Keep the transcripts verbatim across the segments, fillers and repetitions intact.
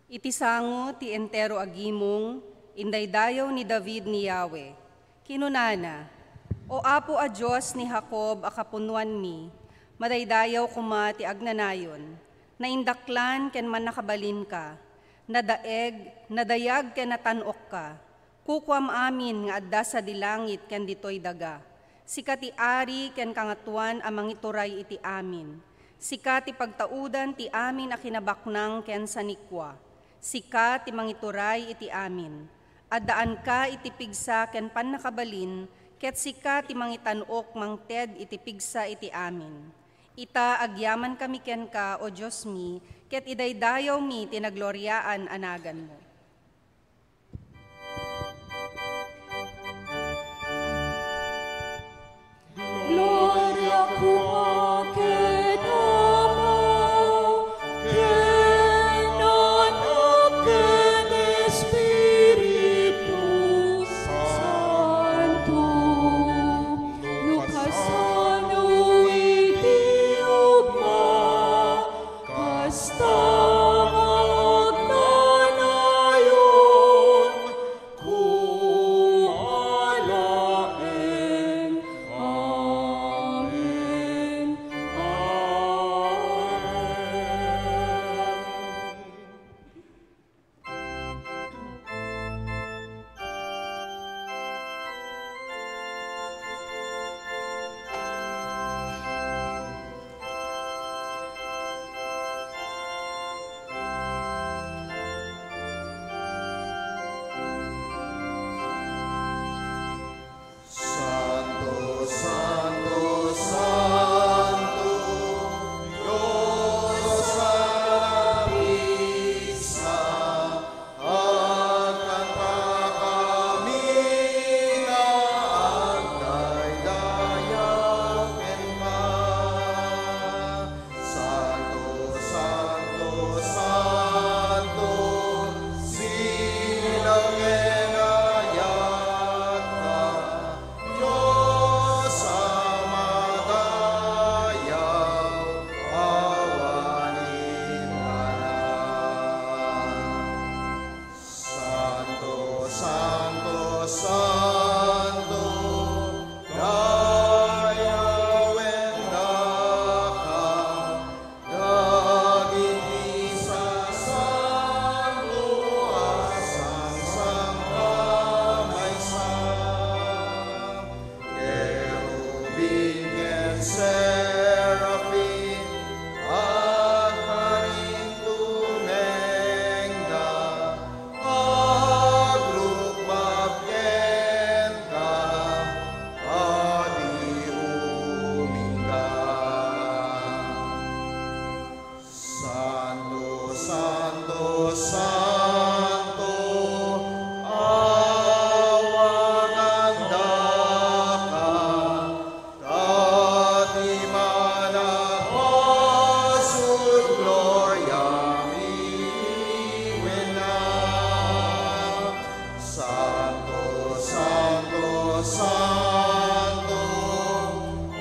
Iti sango ti entero a gimong, indaydayaw ni David ni Yahweh. Kinunana, "O Apo a Dios ni Jacob a kapunoanmi, madaydayaw koma ti agnanayon, naindaklan ken mannakabalinka, nadaeg, nadayag ken natan-okka. Kukuam amin nga adda sadi langit ken ditoy daga. Sika ti Ari ken Kangatoan a mangituray iti amin. Sika ti pagtaudan ti amin a kinabaknang ken sanikua. Sika ti mangituray iti amin. Addaanka iti pigsa ken pannakabalin, ket sika ti mangitan-ok mangted iti pigsa iti amin. Ita, agyamankami kenka, O Diosmi, ket idaydayawmi ti nagloriaan a naganmo." Gloria koma ken Ama, ken Anak, ken Espiritu Santo. No kasano iti ugma, kasta nga agnanayon, kua laeng. Amen. Amen. Santo, Santo, Santo, Dios a nagkakabsat, agkantakami nga agdaydayaw kenka. Santo, Santo, Santo, sino nga ayatka, Dios a madayaw, awanen ka na. Santo, Santo, Santo, dayawen daka dagiti sasanto a sangsangkamaysa. Kerubim ken serafim, agparintumengda, agrukmab kenka, a di umingga. Santo, Santo, Santo, awanan daka, ta ti managpasut gloria iwenna. Santo, Santo, Santo,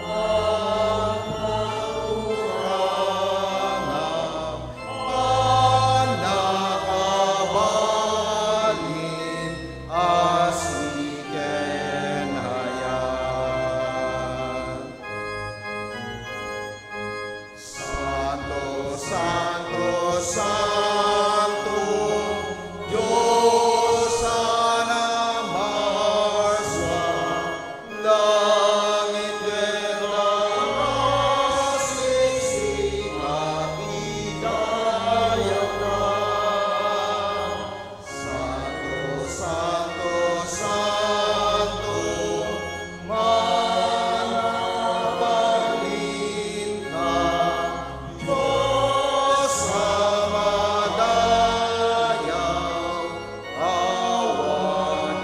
agpakurangam, pannakabalin a siken ayat. Santo, Santo, Santo, Dios a namarsua, langit ken daga agsiksikat iti dayawka. Santo, Santo, Santo, manabalinka, Dios a madayaw, awan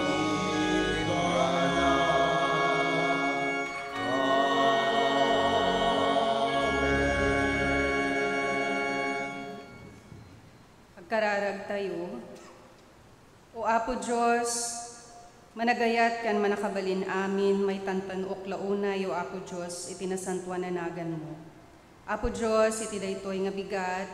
ikana. Amen. Agkararagtayo. O Apo Dios, managayat ken mannakabalin amin, maitantan-ok la unay, O Apo Dios, iti nasantoan a naganmo. Apo Dios, iti daytoy nga bigat,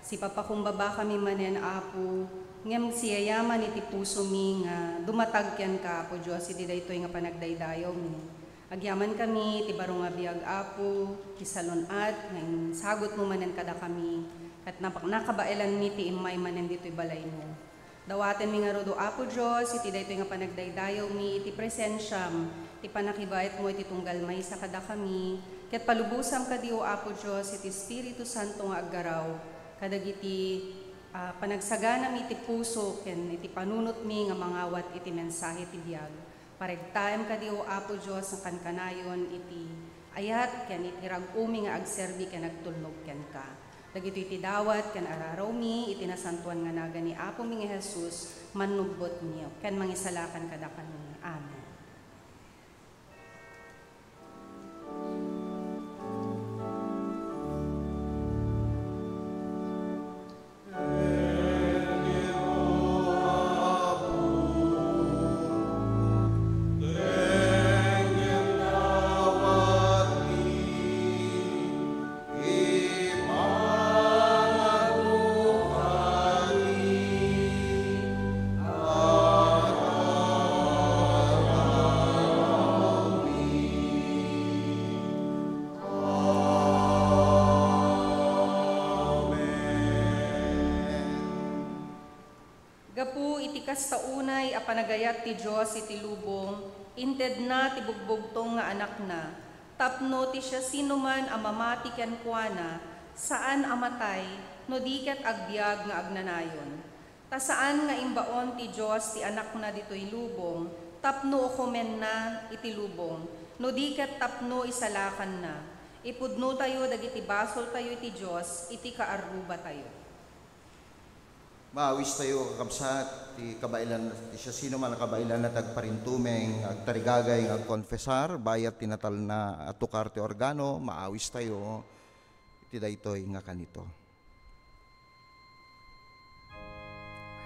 Sipapakumbabakami manen, Apo, ngem siyayaman iti pusomi nga dumatag kenka, Apo Dios, iti daytoy nga panagdaydayawmi. Agyamankami iti baro nga biag, Apo, ti salun-at nga insagutmo manen kadakami, ket nap-, nakabaelanmi ti immay manen ditoy balaymo. Dawatenmi ngarud, O Apo Dios, iti daytoy nga panagdaydayawmi, iti presensiam, ti pannakibaetmo iti tunggal maysa kadakami, ket palubosam kadi, O Apo Dios, iti Espiritu Santo nga aggaraw kadagiti, ah, panagsaganami iti puso ken iti panunotmi nga mangawat iti mensahe ti biag. Paregtaem kadi, O Apo Dios, nga kankanayon iti ayat ken iti rag-omi nga agserbi ken agtulnog kenka. Dagitoy ti dawat ken ararawmi iti nasantoan nga nagan ni Apomi nga Jesus, Mannubbotmi ken Mangisalakan kadakami. Amen. Gapu iti kasta unay a panagayat ti Dios iti lubong, intedna ti bugbugtong nga Anakna, tapno ti siasinoman a mamati kenkuana, saan a matay, no di ket agbiag nga agnanayon. Ta saan nga imbaon ti Dios ti Anakna ditoy lubong tapno ukomenna iti lubong, no di ket tapno isalakanna. Ipudnotayo dagiti basoltayo iti Dios iti kaarrubatayo. Maawistayo, kakabsat, ti kabaelan, ti siasinoman a kabaelan a agparintumeng, agtarigagay nga agkonfesar, bayat ti natalna a tukar ti organo, maawistayo iti daytoy nga kanito.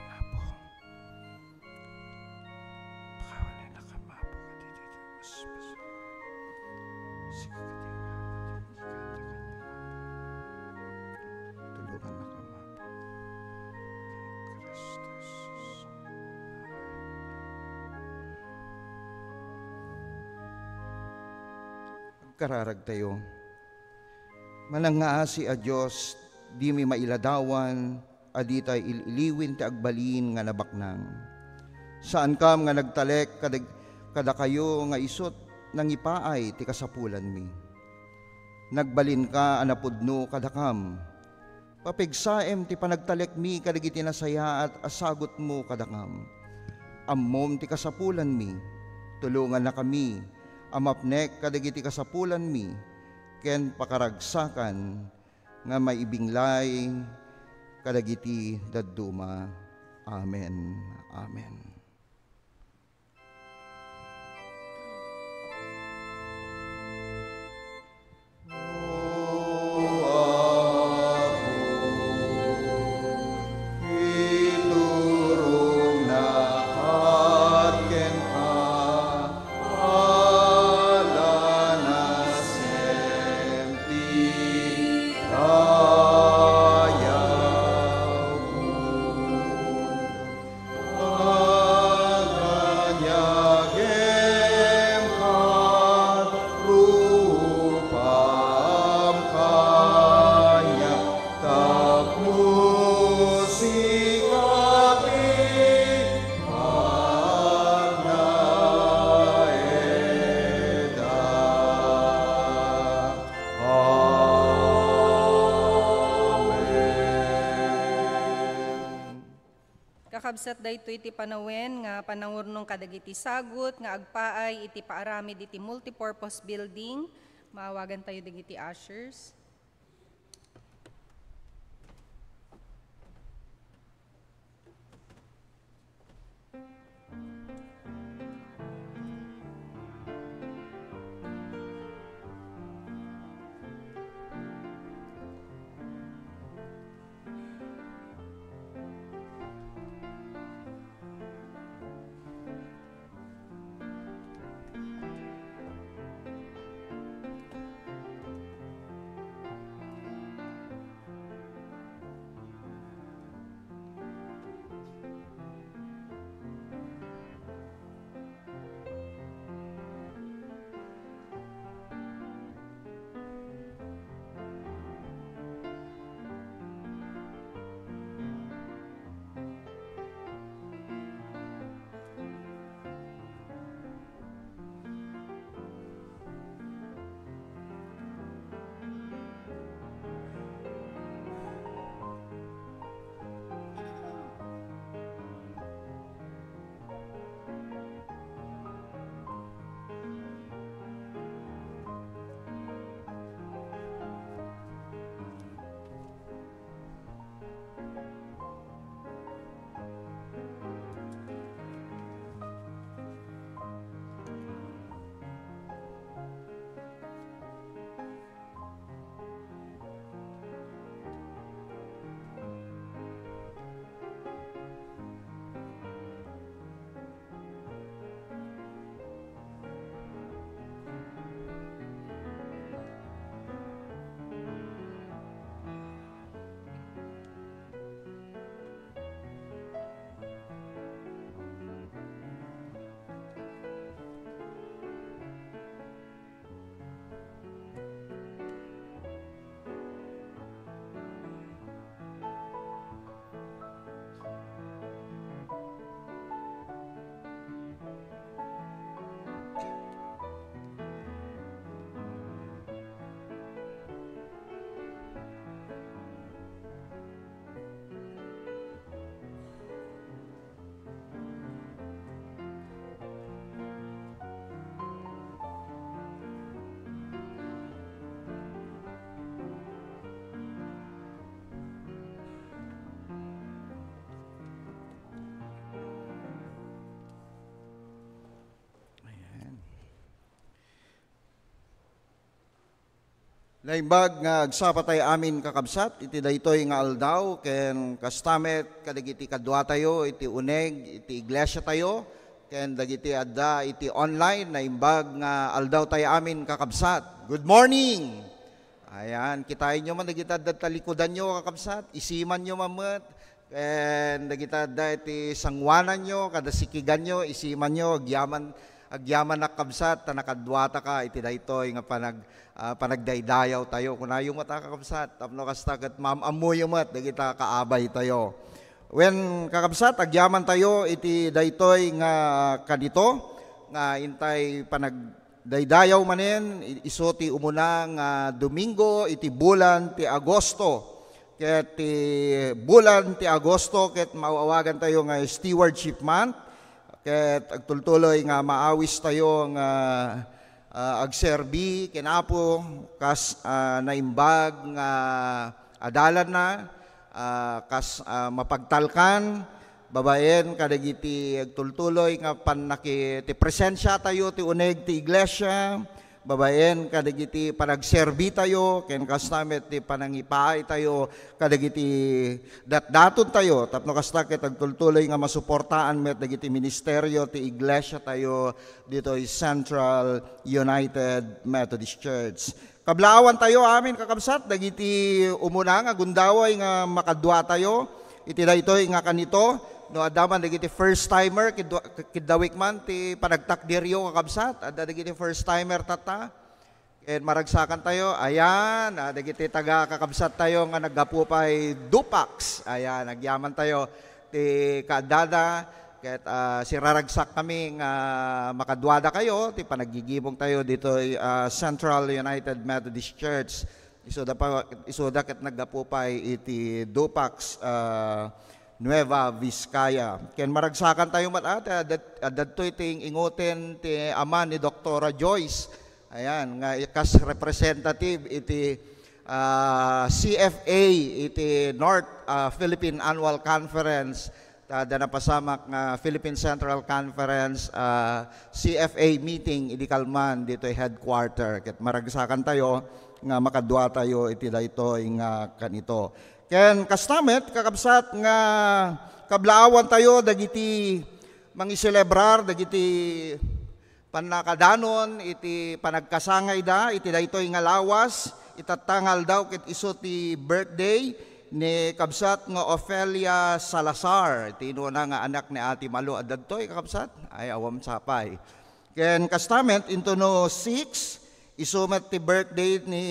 Apo, pakawanennakam, Apo, kadagiti basbasol. Sika kadagiti ikanta kaniak, Apo. Tulongannakam, Apo. Ken Cristo Jesus. Amen. Agkararagtayo. Manangngaasi a Dios, dimi mailadawan a dita il-iliwen ti agbalin nga nabaknang. Saankam nga nagtalek kadag-, kadakayo nga isut' nangipaay ti kasapulanmi. Nagbalinka a napudno kadakam. Papigsaem ti panagtalekmi kadagiti nasayaat a sagutmo kadakam. Ammom ti kasapulanmi. Tulongannakami a mapnek kadagiti kasapulanmi ken pakaragsakan nga maibinglay kadagiti dadduma. Amen. Amen. Kakabsat, daytoy ti panawen nga panangurnong kadagiti sagut nga agpaay iti paaramid iti multipurpose building. Maawagantayo dagiti ushers. Naimbag nga agsapa tayo amin, kakabsat, iti daytoy nga aldaw, ken kasta met kadagiti kaduatayo iti uneg iti iglesiatayo, ken dagiti adda iti online. Naimbag nga aldaw tayo amin, kakabsat. Good morning! Ayan, kitaenyo man dagiti adda talikudanyo, kakabsat. Isimanyo man met. Ken dagiti adda iti sanguananyo, kada sikiganyo, isimanyo, agyaman, agyaman a kabsat, ta nakaduataka iti daytoy nga panag-, ah, panagdaydayaw tayo. Kunayo met a kakabsat, tapno kasta ket maam-ammoyo met dagita kaabay tayo. Wen, kakabsat, agyaman tayo iti daytoy nga kanito, nga intay panag-, daydayaw manen, i-, isu ti umuna nga Domingo iti bulan ti Agosto. Ket ti bulan ti Agosto ket maawagan tayo nga Stewardship Month. Ket agtultuloy nga maawis tayo nga, ah, agserbi ken Apo kas, ah, naimbag nga adalanna, ah, kas, ah, mapagtalkan, babaen kadagiti agtultuloy nga pannaki-, ti presensiatayo ti uneg ti iglesia, babaen kadagiti panagserbi tayo, ken kasta met ti panangipaay tayo kadagiti datdaton tayo, tapno kasta ket agtultuloy nga masuportaan met dagiti ministerio ti iglesia tayo ditoy Central United Methodist Church. Kablaawan tayo amin, kakabsat, dagiti umuna nga gundaway nga makadua tayo iti daytoy nga kanito. No adda man dagiti first timer, kidwa-, kiddawik man ti panagtakdiryo, kakabsat. Adda dagiti first timer tatta. Ken maragsakan tayo. Ayan, ah, dagiti taga kakabsat tayo nga naggapu pay Dupax. Ayan, agyaman tayo ti kaaddada. Ket, ah, siraragsak kami nga makaduada kayo ti panaggigibong tayo ditoy, ah, Central United Methodist Church. Isuda pa, isuda ket naggapu pay iti Dupax, ah, Nueva Vizcaya. Ken maragsakan tayo met, ah, ti adat-, adadtoy ti ing-ingoten ti ama ni Doktora Joyce. Ayan, nga kas representative iti, ah, C F A, iti North, ah, Philippine Annual Conference, ta adda napasamak nga Philippine Central Conference, ah, C F A meeting idi kalman ditoy headquarter. Ket maragsakan tayo nga makadua tayo iti daytoy nga kanito. Ken kasta met, kakabsat, nga kablaawan tayo dagiti mangiselebrar, dagiti pannakadanon iti panagkasangayda iti daytoy nga lawas. Itatta nga aldaw ket isu ti birthday ni kabsat nga Ofelia Salazar, ti inuna nga anak ni Ate Malu. Adda ditoy, kakabsat? Ay, awan sapay. Ken kasta met, intono six, isu met ti birthday ni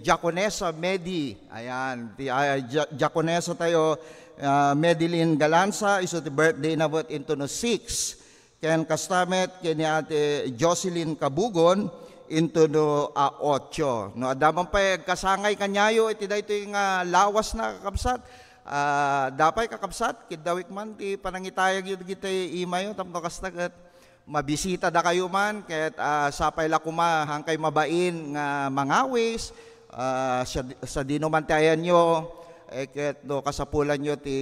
Diaconesa Medi. Ayan, ti, ah, Dia-, Diaconesa tayo, ah, Medilyn Galanza, isu ti birthday na met intono six. Ken kasta met ken ni Ate Jocelyn Kabugon, intono a ocho. No, adda man pay agkasangay kaniayo iti daytoy nga lawas na, kakabsat. Ah, dapay, kakabsat, kiddawik man ti panangitayagyo dagiti imayo tapno kasta ket mabisitada kayo man ket, ah, sapay la koma hankay mabain nga mangawis, ah, sa-, sadino man ti ayanyo, eh, ket no kasapulanyo ti,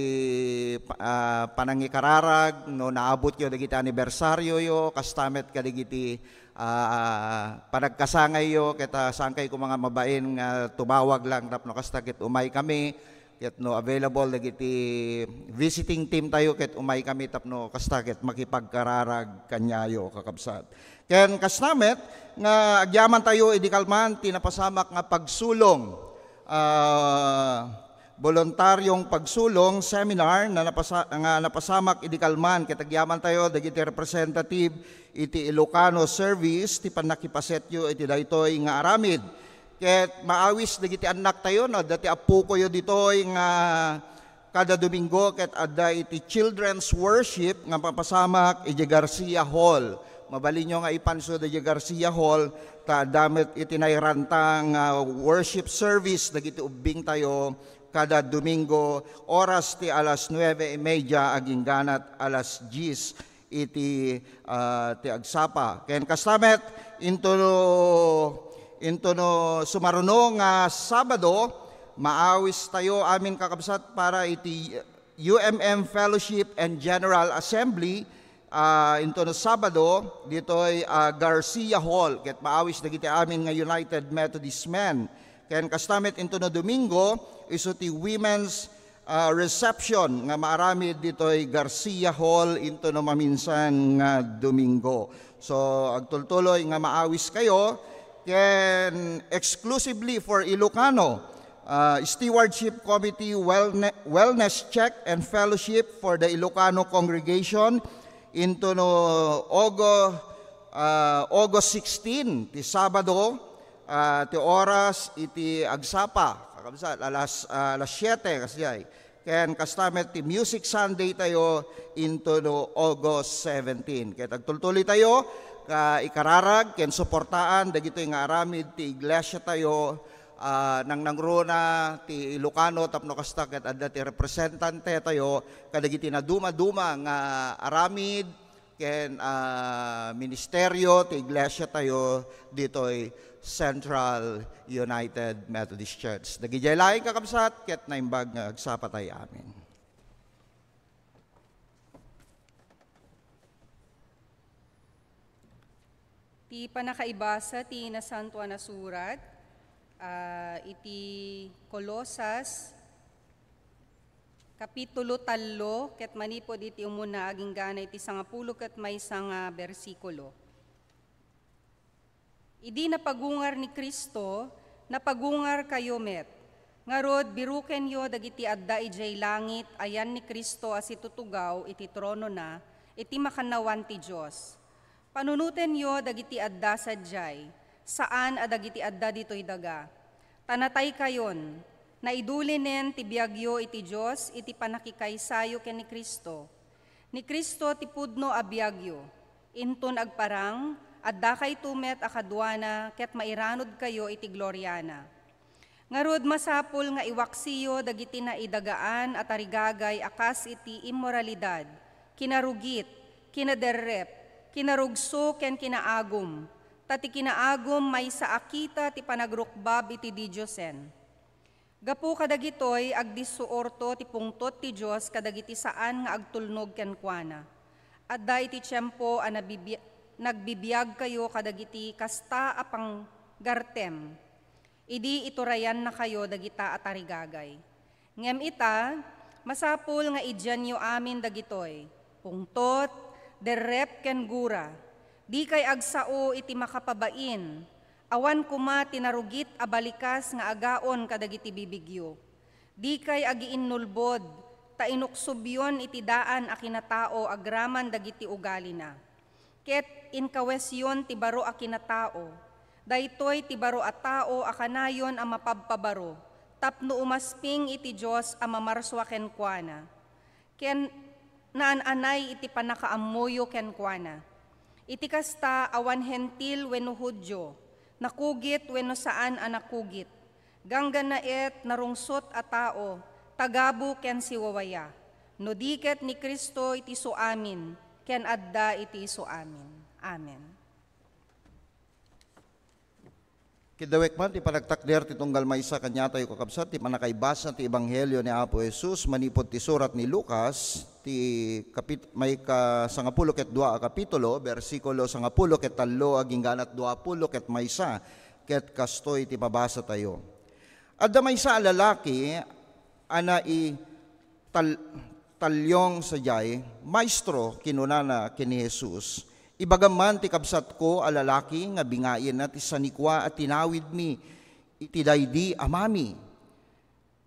ah, panangikararag, no naabotyo dagiti anibersaryoyo, kasta met kadagiti, ah, panagkasangayyo, ket, ah, saankay koma nga mabain nga tumawag lang tapno kasta ket umay kami, ket no available dagiti visiting team tayo, ket umay kami tapno kasta ket makipagkararag kaniayo, kakabsat. Ken kasta met nga agyaman tayo idi kalman ti napasamak nga pagsulong, ah, boluntaryong pagsulong seminar na napasa-, nga napasamak idi kalman, ket agyaman tayo dagiti representative iti Ilocano Service ti pannakipasetyo iti daytoy nga aramid. Ket maawis dagiti annak tayo, no, adda ti appokoyo ditoy nga kada Domingo ket adda iti children's worship nga mapasamak idiay Garcia Hall. Mabalinyo nga ipanso idiay Garcia Hall, ta adda met iti nairanta nga worship service dagiti ubbing tayo kada Domingo, oras ti alas nuebe y media agingganat alas dies iti, ah, ti agsapa. Ken kasta met, intono, intono sumaruno nga Sabado, maawis tayo amin, kakabsat, para iti U M M Fellowship and General Assembly, ah, intono Sabado, ditoy, ah, Garcia Hall, ket maawis dagiti amin nga United Methodist Men. Ken kasta met intono Domingo, isu ti women's, ah, reception nga maaramid ditoy Garcia Hall intono maminsan nga Domingo. So, agtultuloy nga maawis kayo, ken exclusively for Ilocano, ah, Stewardship Committee Wellne-, Wellness Check and Fellowship for the Ilocano Congregation intono Ogo-, ah, August sixteen, ti Sabado, ah, ti oras iti agsapa, kakabsat, alas, ah, alas siete, kasdiay. Ken kasta met ti Music Sunday tayo intono August seventeen. Ket agtultuloy tayo, ka ikararag ken suportaan dagitoy nga aramid ti iglesia tayo, ah, nangnangruna ti Ilocano tapno kasta ket adda ti representante tayo kadagiti naduma-duma nga aramid ken, ah, ministerio ti iglesia tayo ditoy Central United Methodist Church. Dagidiay laeng, kakabsat, ket naimbag nga agsapa tayo. Amen. Ti pannakaibasa ti Nasantoan a Surat, ah, iti Colosas, Kapitulo tallo, ket manipud iti umuna agingga iti sangapulo ket maysa nga bersikulo. Idi napagungar ni Cristo, napagungarkayo met. Ngarud, birukenyo dagiti adda idiay langit a yan ni Cristo a situtugaw iti tronona iti makannawan ti Dios. Panunotenyo dagiti adda sadiay, saan a dagiti adda ditoy daga. Ta nataykayon, naidulinen ti biagyo iti Dios iti pannakikaysayo ken ni Cristo. Ni Cristo ti pudno a biagyo. Inton agparang, addakayto met a kaduana ket mairanudkayo iti gloriana. Ngarud, masapul nga iwaksiyo dagiti naidagaan a tarigagay a kas iti immoralidad, kinarugit, kinaderrep, kinarugso ken kinaagum, ta ti kinaagum maysa a kita ti panagrukbab iti didiosen. Gapu kadagitoy, agdissuorto ti pungtot ti Dios kadagiti saan nga agtulnog kenkuana. Adda iti tiempo a nabibi-, nagbibiagkayo kadagiti kasta a panggartem. Idi iturayannakayo dagita a tarigagay. Ngem ita, masapul nga idianyo amin dagitoy, pungtot, derrep ken gura. Dikay agsao iti makapabain, awan koma ti narugit a balikas nga agaon kadagiti bibigyo. Dikay agiinnulbod, ta inuksobyon iti daan a kinatao agraman dagiti ugalina. Ket inkawesyon ti baro a kinatao. Daytoy ti baro a tao a kanayon a mapabpabaro tapno umasping iti Dios a mamarsua kenkuana, ken naan-anay iti pannakaammoyo kenkuana. Iti kasta, awan Hentil wenno Judio, nakugit wenno saan a nakugit, ganggannaet, narungsot a tao, tagabu ken siwawaya, no di ket ni Cristo iti suamin, ken adda iti suamin. Amen. Kidawek man ti panagtakder ti tunggal maysa kaniatayo, kakabsat, ti pannakaibasa ti Ebanghelio ni Apo Jesus manipud ti surat ni Lucas, ti kapit-, mayka sangapulo ket dua a kapitulo, bersikulo sangapulo ket tallo agingga iti duapulo ket maysa, ket kastoy ti mabasatayo. Adda maysa a lalaki a nai-, tal-, talyong sadiay, "Maestro," kinunana ken ni Jesus, "ibagam man ti kabsatko a lalaki nga bingayenna ti sanikua a tinawidmi iti daydi a mami."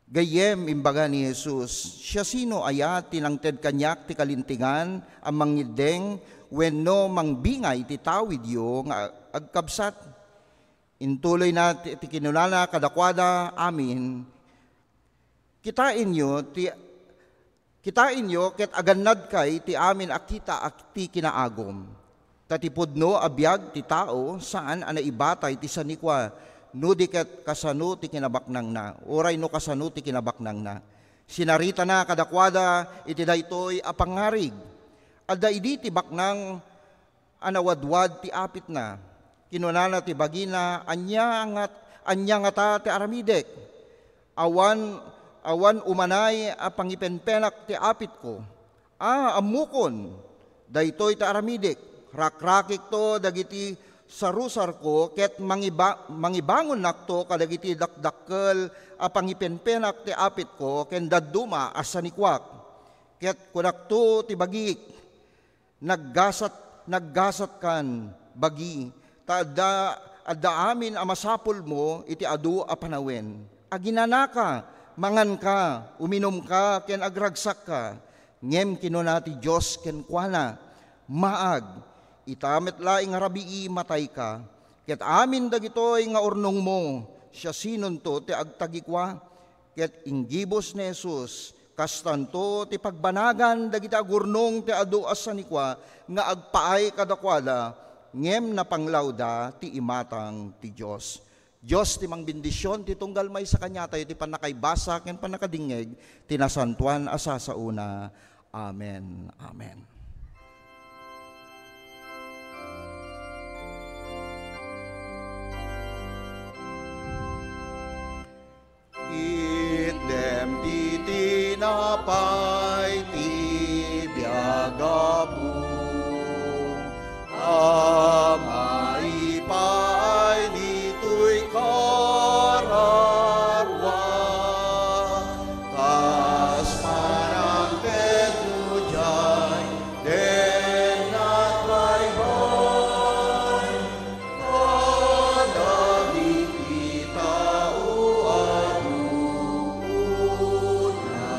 "Gayyem," imbaga ni Jesus, "siasino aya ti nangted kaniak ti kalintegan a mangiddeng wenno mangbingay ti tawidyo nga agkabsat?" Intuloyna ti, ti kinunana kadakuada amin, "Kitaenyo ti, kitaenyo ket agannadkay ti amin a kita a ti kinaagum. Ta ti pudno a biag ti tao, saan a naibatay ti sanikua, no di ket kasano ti kinabaknangna, uray no kasano ti kinabaknangna." Sinaritana kadakuada iti daytoy a pangngarig. Adda idi ti baknang a nawadwad ti apitna. Kinunana ti bagina, "Ania ngat-, ania ngata ti aramidek? Awan, awan umanay a pangipenpenak ti apitko. A, ammokon, Daytoy ti aramidek, rakrakikto dagiti sarusarko ket mangiba-, mangibangonnakto kadagiti dakdakkel a pangipenpenak ti apitko ken dadduma a sanikuak. Ket kunakto ti bagik, naggasat, naggasatkan, bagi, ta adda, adda amin a masapulmo iti adu a panawen. Aginanaka, manganka, uminumka, ken agragsakka. Ngem kinuna ti Dios kenkuana, "Maag, ita met laeng a rabii matayka. Ket amin dagitoy nga urnongmo, siasinonto ti agtagikua?" Ket inggibus ni Jesus, kastanto ti pagbanagan dagiti agurnong ti adu a sanikua nga agpaay kadakuada, ngem napanglawda ti imatang ti Dios. Dios ti mangbendisyon ti tunggal maysa kaniatayo ti pannakaibasa ken pannakadingngeg ti nasantoan a sasaona. Amen. Amen. Itdem ti tinapay ti biag, Apo, a maipaay ditoy kararua, kas panangtedmo diay dennat baybay kadagiti tao a duona.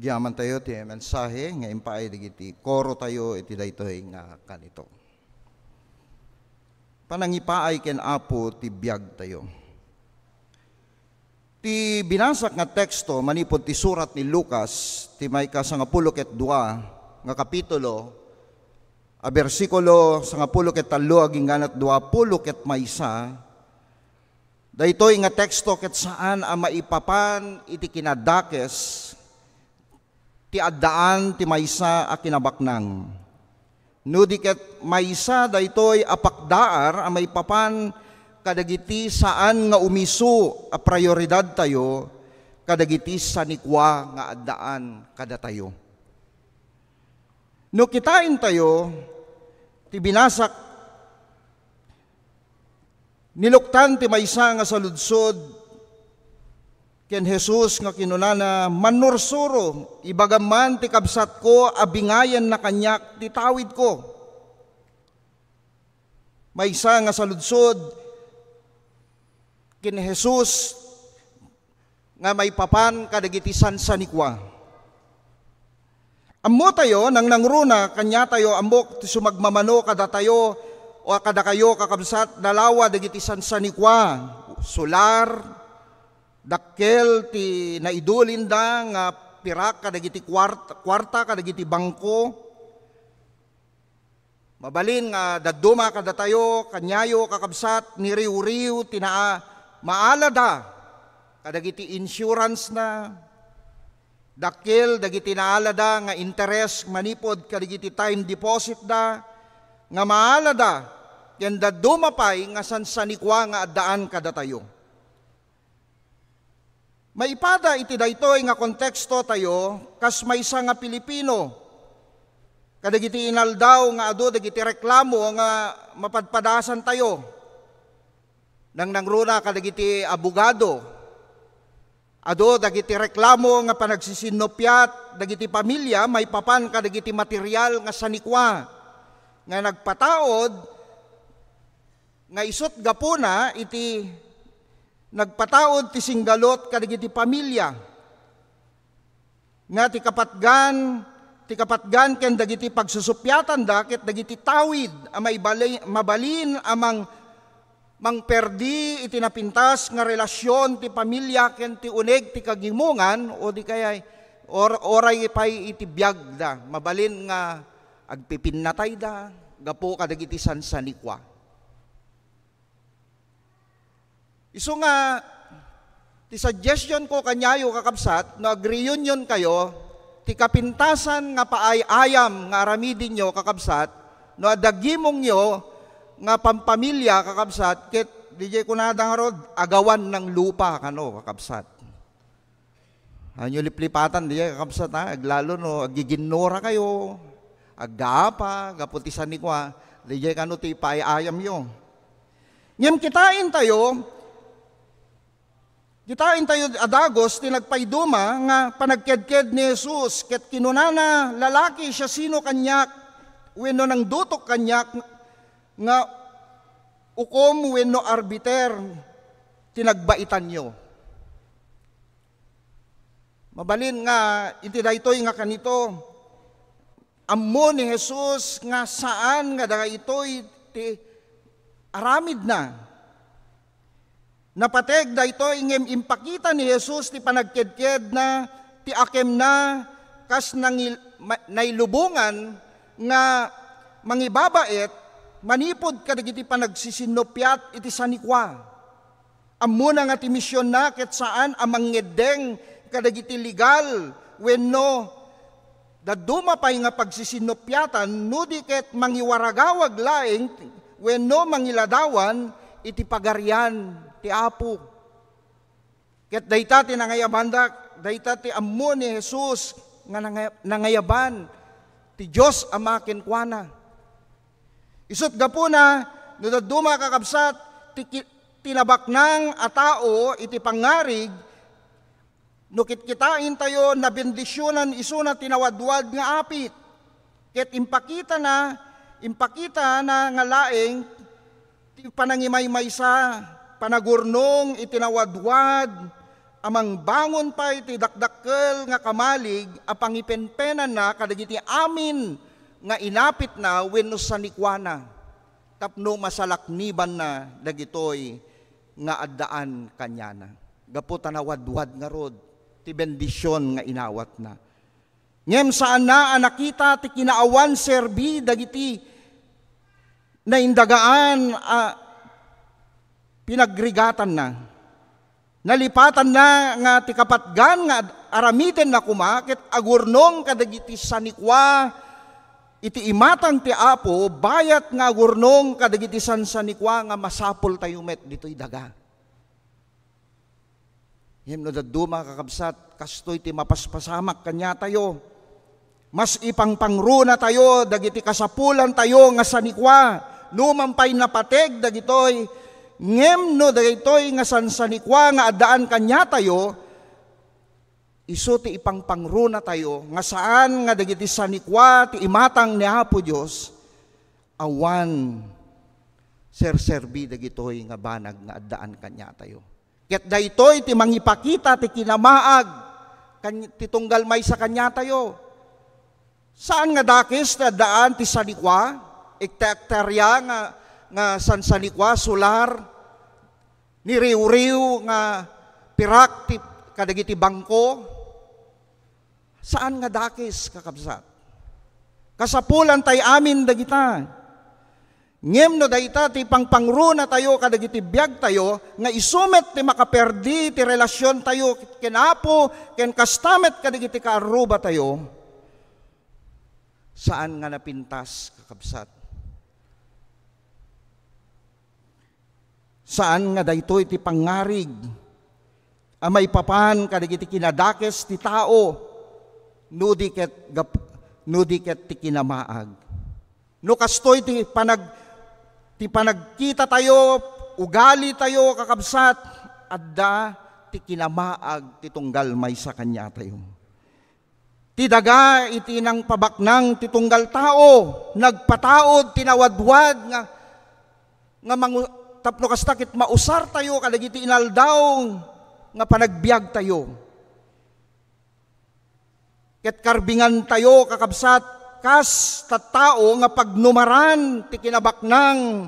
Agyamantayo ti mensahe nga impaay dagiti korotayo iti daytoy nga kanito. Panangipaay ken Apo ti biagtayo. Ti binasak nga teksto manipud ti surat ni Lucas, ti maikasangapulo ket dua nga kapitulo, a bersikulo sangapulo ket tallo agingganat duapulo ket maysa, daytoy nga teksto ket saan a maipapan iti kinadakes ti addaan ti maysa a kinabaknang. No di ket maysa daytoy a pakdaar a maipapan kadagiti saan nga umisu a prioridadtayo kadagiti sanikua nga addaan kadatayo. No kitaentayo ti binasak, niluktan ti maysa nga saludsod ken Jesus nga kinunana, "Mannursuro, ibagam man ti kabsatko a bingayanna kaniak ti tawidko." Maysa nga saludsod ken Jesus nga maipapan kadagiti sansanikua. Ammotayo, nangnangruna, kaniatayo, ammok ti sumagmamano kadatayo o kadakayo, kakabsat, nalawa dagiti sansanikua, sular, dakkel ti naidulinda nga pirak kadagiti kuart-, kuarta kadagiti bangko. Mabalin nga dadduma kadatayo, kaniayo, kakabsat, niriwriw ti naa-, maalada kadagiti insurance na, dakkel dagiti naalada nga interes manipud kadagiti time deposit da, nga maalada, ken dadduma pay nga sansanikua nga addaan kadatayo. Maipada iti daytoy nga konteksto tayo, kas maysa nga Pilipino, kadagiti inaldaw nga adu dagiti reklamo nga mapadpadasan tayo. Nangnangruna kadagiti abogado, adu dagiti reklamo nga panagsisinnuppiat dagiti pamilia maipapan kadagiti material nga sanikua nga nagpataud nga isut gapuna iti nagpataud ti singgalut kadagiti pamilia, nga ti kapatgan, ti kapatgan ken dagiti pagsusuppiatanda ket dagiti tawid a maibali-, mabalin a mang-, mangperdi iti napintas nga relasyon ti pamilia ken ti uneg ti kagimongan, o di kayat or-, oray pay iti biagda, mabalin nga agpipinnatayda gapu kadagiti sansanikua. Isu nga, ti suggestion ko kaniayo, kakabsat, no ag-reunion kayo, ti kapintasan nga paay-ayam nga aramidenyo, kakabsat, no adda gimongyo nga pampamilia, kakabsat, ket diay kunada ngarud, agawan ng lupa kano, kakabsat. Anyo liplipatan, diay, kakabsat, ha? Aglalo no aggiginnura kayo, aggaapa, gapu ti sanikua, diay kano ti ipaay-ayamyo. Ngem kitaentayo, kitaentayo a dagus ti nagpaiduma nga panagkedked ni Jesus, ket kinunana, "Lalaki, siasino kaniak wenno nangdutok kaniak nga ukom wenno arbiter ti nagbaitanyo?" Mabalin nga iti daytoy nga kanito, Ammo ni Jesus nga saan nga dagitoy ti aramidna. Napateg daytoy ngem impakita ni Jesus ti panagkedkedna, ti akemna kas nangil-, ma-, nailubongan nga mangibabaet manipud kadagiti panagsisinnupiat iti sanikua. Ammona nga ti misionna ket saan a mangngeddeng kadagiti legal wenno dadduma pay nga pagsisinnupiatan no di ket mangiwaragawag laeng wenno mangiladawan iti Pagarian ti Apo. Ket dayta ti nangayabandak, dayta ti ammo ni Jesus nga nangay-, nangayaban ti Dios Ama kenkuana. Isut' gapuna, no dadduma, kakabsat, ti ki-, ti nabaknang a tao iti pangngarig, no kitkitaentayo, nabendisionan isuna ti nawadwad nga apit. Ket impakitana, impakitana nga laeng ti panangimaymaysa, panagurnong iti nawadwad a mangbangon pay ti dakdakkel nga kamalig a pangipenpenanna kadagiti amin nga inapitna wenno sanikuana tapno masalaknibanna dagitoy nga addaan kaniana. Gapu ta nawadwad ngarud ti bendision nga inawatna. Ngem saanna a nakita ti kinaawan serbi dagiti naindagaan a pinagrigatanna. Nalipatanna nga ti kapatgan nga ad-, aramidenna koma ket agurnong kadagiti sanikua iti imatang ti Apo, bayat nga agurnong kadagiti sansanikua nga masapultayo met ditoy daga. Ngem no dadduma, kakabsat, kastoy ti mapaspasamak kaniatayo. Mas ipangpangronatayo dagiti kasapulantayo nga sanikua, numan pay napateg dagitoy, ngem no dagitoy nga sansanikua nga addaan kaniatayo, isu ti ipangpangronatayo nga saan nga dagiti sanikua ti imatang ni Apo Dios, awan serserbi dagitoy nga banag nga addaan kaniatayo. Ket daytoy ti mangipakita ti kinamaag kan-, ti tunggal maysa kaniatayo. Saan nga dakes ti addaan ti sanikua, ekta-ektarya nga, nga sansanikua, solar, ni riwriw nga pirak ti kadagiti bangko. Saan nga dakes, kakabsat. Kasapulan tay amin dagita. Ngem no dayta ti pangpangronatayo kadagiti biagtayo, nga isu met ti makaperdi ti relasiontayo ken Apo, ken kasta met kadagiti kaarrubatayo, saan nga napintas, kakabsat. Saan nga daytoy ti pangngarig a maipapan kadagiti kinadakes ti tao, no di ket gap-, no di ket ti kinamaag. No kastoy ti panag-, ti panagkitatayo, ugalitayo, kakabsat, adda ti kinamaag ti tunggal maysa kaniatayo. Ti daga iti nangpabaknang ti tunggal tao, nagpataud ti nawadwad nga, nga mangu-, tapno kasta ket mausartayo kadagiti inaldaw nga panagbiagtayo. Ket karbingantayo, kakabsat, kas tattao nga pagnumaran ti kinabaknang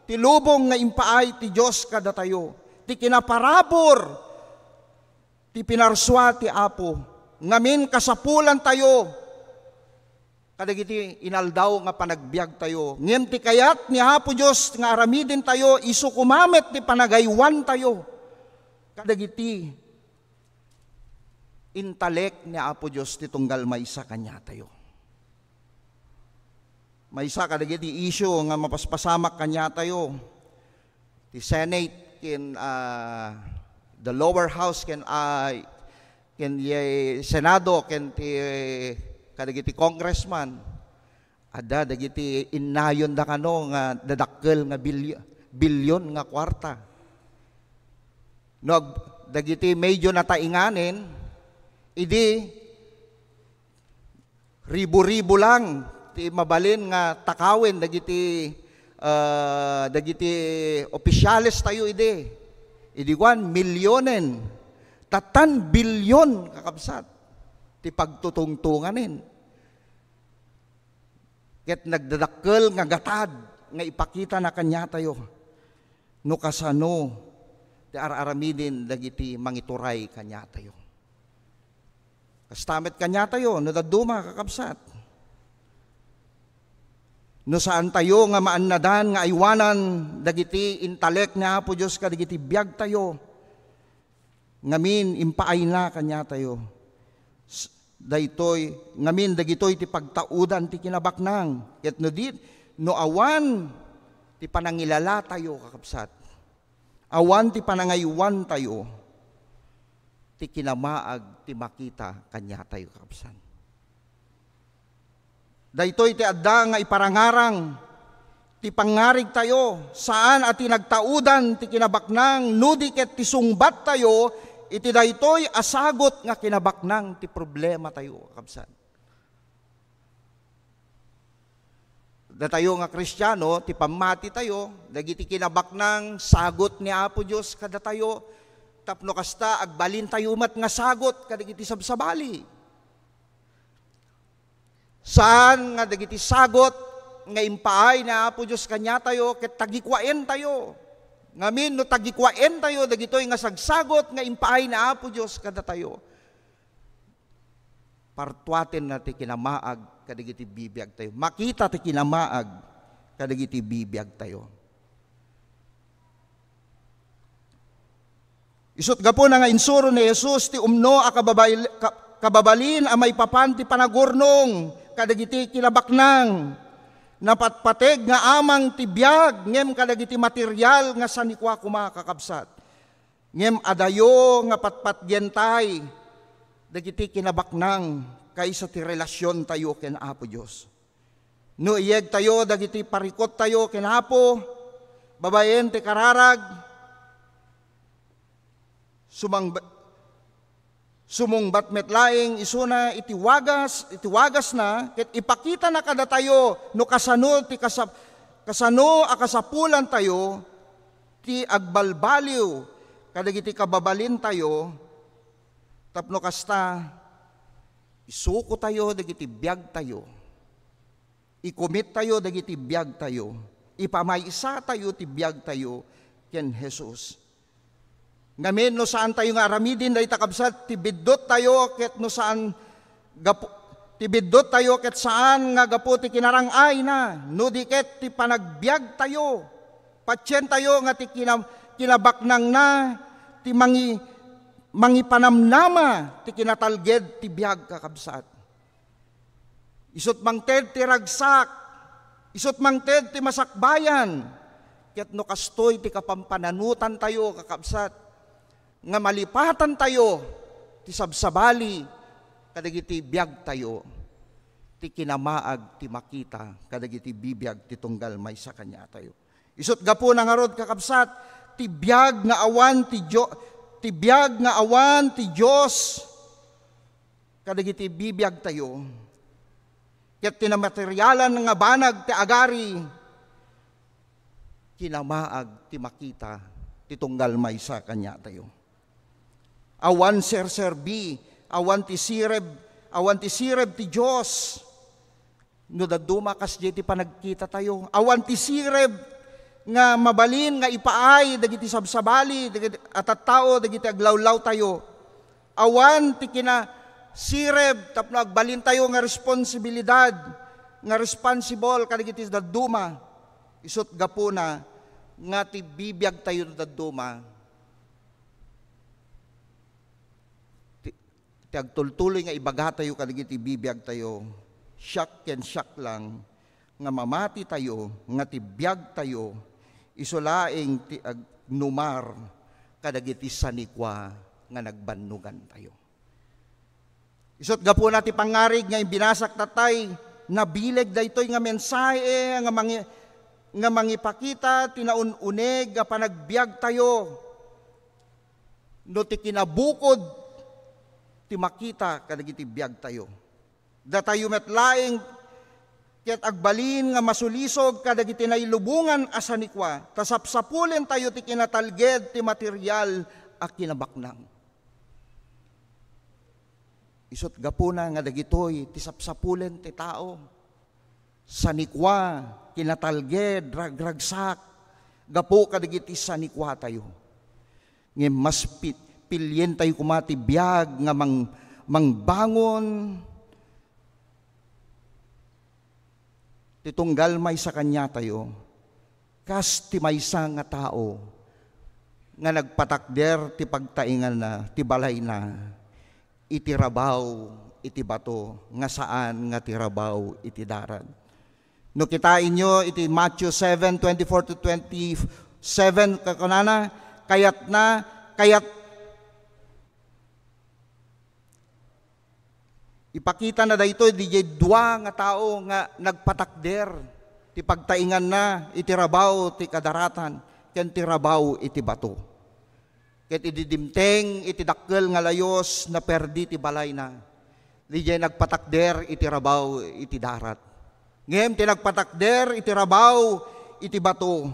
ti lubong nga impaay ti Dios kadatayo, ti kinaparabur ti pinarsua ti Apo, ngamin kasapulantayo kadagiti inaldaw nga panagbiagtayo. Ngem ti kayat ni Apo Dios nga aramidentayo, isu koma met ti panagaywantayo kadagiti intalek ni Apo Dios ti tunggal maysa kaniatayo. Maysa kadagiti issue nga mapaspasamak kaniatayo, ti Senate ken, ah, the lower house ken, ah, ken ye Senado ken ti kadagiti congressman. Adda dagiti innayonda kano nga dadakkel nga bilyo-, bilyon nga kuarta. No ag-, dagiti medyo natainganen, idi ribu-ribu lang ti mabalin nga takawen dagiti, ah, dagiti opisyales tayo idi. Idi kuan, milyonen, tattan bilyon, kakabsat, ti pagtutungtunganen. Ket nagdadakkel nga gatad nga ipakitana kaniatayo no kasano ti ar-aramiden dagiti mangituray kaniatayo. Kasta met kaniatayo no dadduma, kakabsat. No saantayo nga maannadan nga aywanan dagiti intalek ni Apo Dios kadagiti biagtayo, ngamin impaayna kaniatayo. S-, daytoy, ngamin dagitoy ti pagtaudan ti kinabaknang. Ket no di, no awan ti panangilalatayo, kakabsat, awan ti panangaywantayo, ti kinamaag ti makita kaniatayo, kakabsat. Daytoy ti adda nga iparangarang ti pangngarigtayo, saan a ti nagtaudan ti kinabaknang, no di ket ti sungbattayo iti daytoy a sagut nga kinabaknang ti problematayo, kakabsat. Datayo nga Kristiano, ti pammatitayo, dagiti kinabaknang sagut ni Apo Dios kadatayo, tapno kasta, agbalintayo met nga sagut kadagiti sabsabali. Saan nga dagiti sagut nga impaay ni Apo Dios kaniatayo ket tagikuaentayo. Ngamin, no tagikuaentayo dagitoy nga sagsagut nga impaay ni Apo Dios kadatayo, partuatenna ti kinamaag kadagiti bibiagtayo. Makita ti kinamaag kadagiti bibiagtayo. Isut' gapuna nga insuro ni Jesus ti umno a kababail-, ka-, kababalin a maipapan ti panagurnong kadagiti kinabaknang. Napatpateg nga amang ti biag ngem kadagiti material nga sanikua koma, kakabsat. Ngem adayo nga patpatgentay dagiti kinabaknang kaysa ti relasiontayo ken Apo Dios. No iyegtayo dagiti parikottayo ken Apo babaen ti kararag, sumang-, sumungbat met laeng isuna iti wagas, iti wagasna, ket ipakitana kadatayo no kasano ti kasap-, kasano a kasapulantayo ti agbalbaliw kadagiti kababalintayo, tapno kasta, isukotayo dagiti biagtayo. Ikumittayo dagiti biagtayo. Ipamaysatayo ti biagtayo ken Jesus. Ngamin, no saantayo nga aramiden dayta, kabsat, ti bidduttayo ket no saan gapu-, ti bidduttayo ket saan nga gapu ti kinarang-ayna, no di ket ti panagbiagtayo. Patientayo nga ti kina-, kinabaknangna ti mangi-, mangipanamnama ti kinatalged ti biag, kakabsat. Isut' mangted ti ragsak, isut' mangted ti masakbayan, ket no kastoy ti kapampananutantayo, kakabsat, nga malipatantayo ti sabsabali kadagiti biagtayo, ti kinamaag ti makita kadagiti bibiag ti tunggal maysa kaniatayo. Isut' gapuna ngarud, kakabsat, ti biag nga awan ti Dio-, ti biag nga awan ti Dios kadagiti bibiagtayo, ket ti namaterialan nga banag ti agari, kinamaag ti makita ti tunggal maysa kaniatayo. Awan serserbi, awan ti sireb, awan ti sireb ti Dios. No dadduma, kasdiay ti panagkitatayo. Awan ti sireb nga mabalin nga ipaay dagiti sabsabali, dagiti a tattao, dagiti aglawlawtayo. Awan ti kinasireb tapno agbalintayo nga responsibilidad, nga responsible kadagiti dadduma. Isut' gapuna nga ti bibiagtayo no dadduma, ti, ti agtultuloy nga ibagatayo kadagiti bibiagtayo, siak ken siak lang nga mamatitayo, nga ti biagtayo isu laeng ti agnumar kadagiti sanikua nga nagbannogantayo. Isut' gapuna ti pangngarig nga imbinasak tatay, nabileg daytoy nga mensahe nga mangi-, nga mangipakita ti naun-uneg a panagbiagtayo. No ti kinabukod ti makita kadagiti biagtayo, datayo met laeng ket agbalin nga masulisog kadagiti nailubongan a sanikua, ta sapsapulentayo ti kinatalged ti material a kinabaknang. Isut' gapuna nga dagitoy ti sapsapulen ti tao. sanikua, kinatalged, ragragsak, gapu kadagiti sanikuatayo. Ngem mas pi-, pilientayo koma ti biag nga mang-, mangbangon ti tunggal maysa kaniatayo, kas ti maysa nga tao nga nagpatakder ti pagtainganna, ti balayna, iti rabaw iti bato, nga saan nga ti rabaw iti darat. No kitaenyo iti Matthew seven twenty-four to twenty-seven, kakunana, kayatna, kayat-, ipakitana daytoy, didiay dua nga tao nga nagpatakder ti pagtainganna iti rabaw ti kadaratan ken ti rabaw iti bato. Ket idi dimteng iti dakkel nga layus, naperdi ti balayna. Didiay nagpatakder iti rabaw iti darat. Ngem ti nagpatakder iti rabaw iti bato,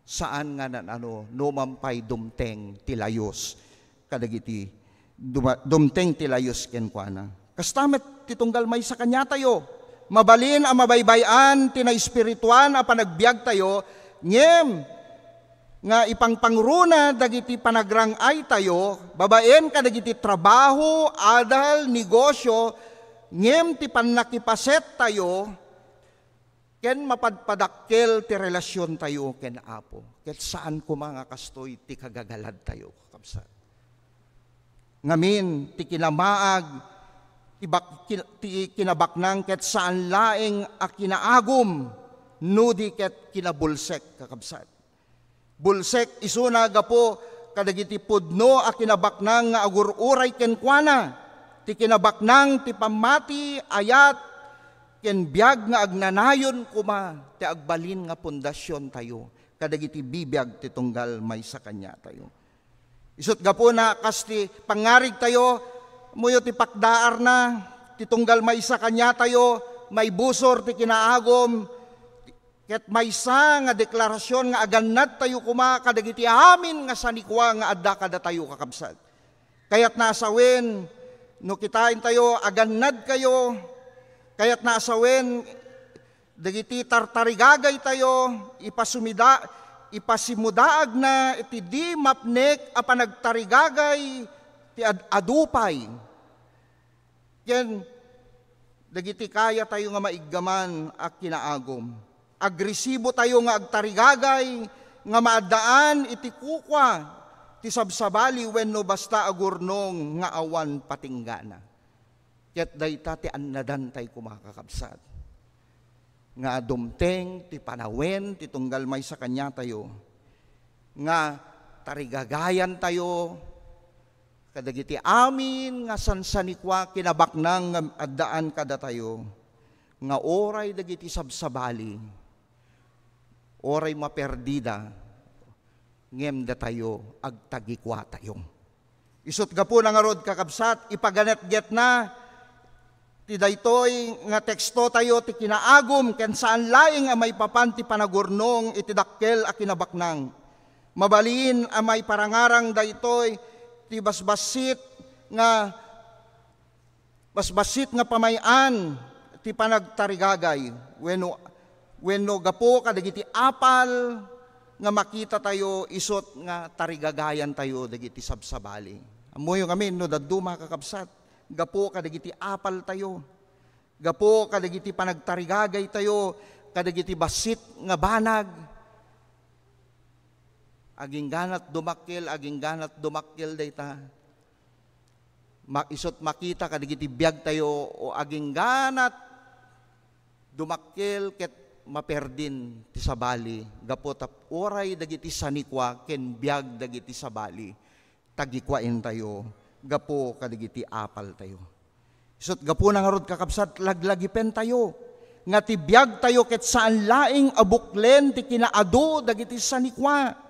saan nga nan-ano, no man pay dumteng ti layus kadagiti duma-, dumteng ti layus kenkuana. Kasta met ti tunggal maysa kaniatayo. Mabalin a mabaybay-an ti naespirituan a panagbiagtayo, ngem nga ipangpangruna dagiti panagrang-aytayo babaen kadagiti trabaho, adal, negosyo, ngem ti pannakipasettayo ken mapadpadakkel ti relasiontayo ken Apo. Ket saan koma nga kastoy ti kagagaladtayo, kakabsat. Ngamin, ti kinamaag, ti bak-, kin-, ti kinabaknang ket saan laeng a kinaagum, no di ket kinabulsek, kakabsat. Bulsek isuna gapu kadagiti pudno a kinabaknang nga agur-uray kenkuana. Ti kinabaknang ti pammati, ayat, ken biag nga agnanayon koma ti agbalin nga pundasiontayo kadagiti bibiag ti tunggal maysa kaniatayo. Isut' gapuna, kas ti pangngarigtayo, ammoyo ti pakdaarna, ti tunggal maysa kaniatayo, maibusor ti kinaagum, ket maysa nga deklarasion nga agannadtayo koma kadagiti amin nga sanikua nga adda kadatayo, kakabsat. Kayatna a sawen, no kitaentayo, agannadkayo, kayatna a sawen, dagiti tartarigagaytayo, ipasumida-, ipasimudaagna iti di mapnek a panagtarigagay ti ad-adu pay. Ken dagiti kayatayo nga maiggaman a kinaagum. Agresibotayo nga agtarigagay nga maaddaan iti kukua ti sabsabali wenno basta agurnong nga awan patinggana. Ket dayta ti annadantay koma, kakabsat, nga dumteng ti panawen ti tunggal maysa kaniatayo, nga tarigagayantayo kadagiti amin nga sansanikua, kinabaknang nga addaan kadatayo, nga uray dagiti sabsabali, uray maperdida, ngem datayo agtagikuatayo. Isut' gapuna ngarud, kakabsat, ipaganetgetna ti daytoy nga tekstotayo ti kinaagum ken saan laeng a maipapan ti panagurnong iti dakkel a kinabaknang. Mabalin a maiparangarang daytoy ti basbassit nga basbassit nga pamay-an ti panagtarigagay wenno, wenno gapu kadagiti apal nga makitatayo isut' nga tarigagayantayo dagiti sabsabali. Ammoyo ngamin no dadduma, kakabsat, gapu kadagiti apaltayo, gapu kadagiti panagtarigagaytayo kadagiti bassit nga banag. Agingganat dumakkel, agingganat dumakkel dayta. Ma-, isut' makita kadagiti biagtayo o agingganat dumakkel ket maperdin ti sabali gapu ta uray dagiti sanikua ken biag dagiti sabali tagikuaentayo gapu kadagiti apaltayo. Isut' gapuna ngarud, kakabsat, laglagipentayo nga ti biagtayo ket saan laeng a buklen ti kinaadu dagiti sanikua.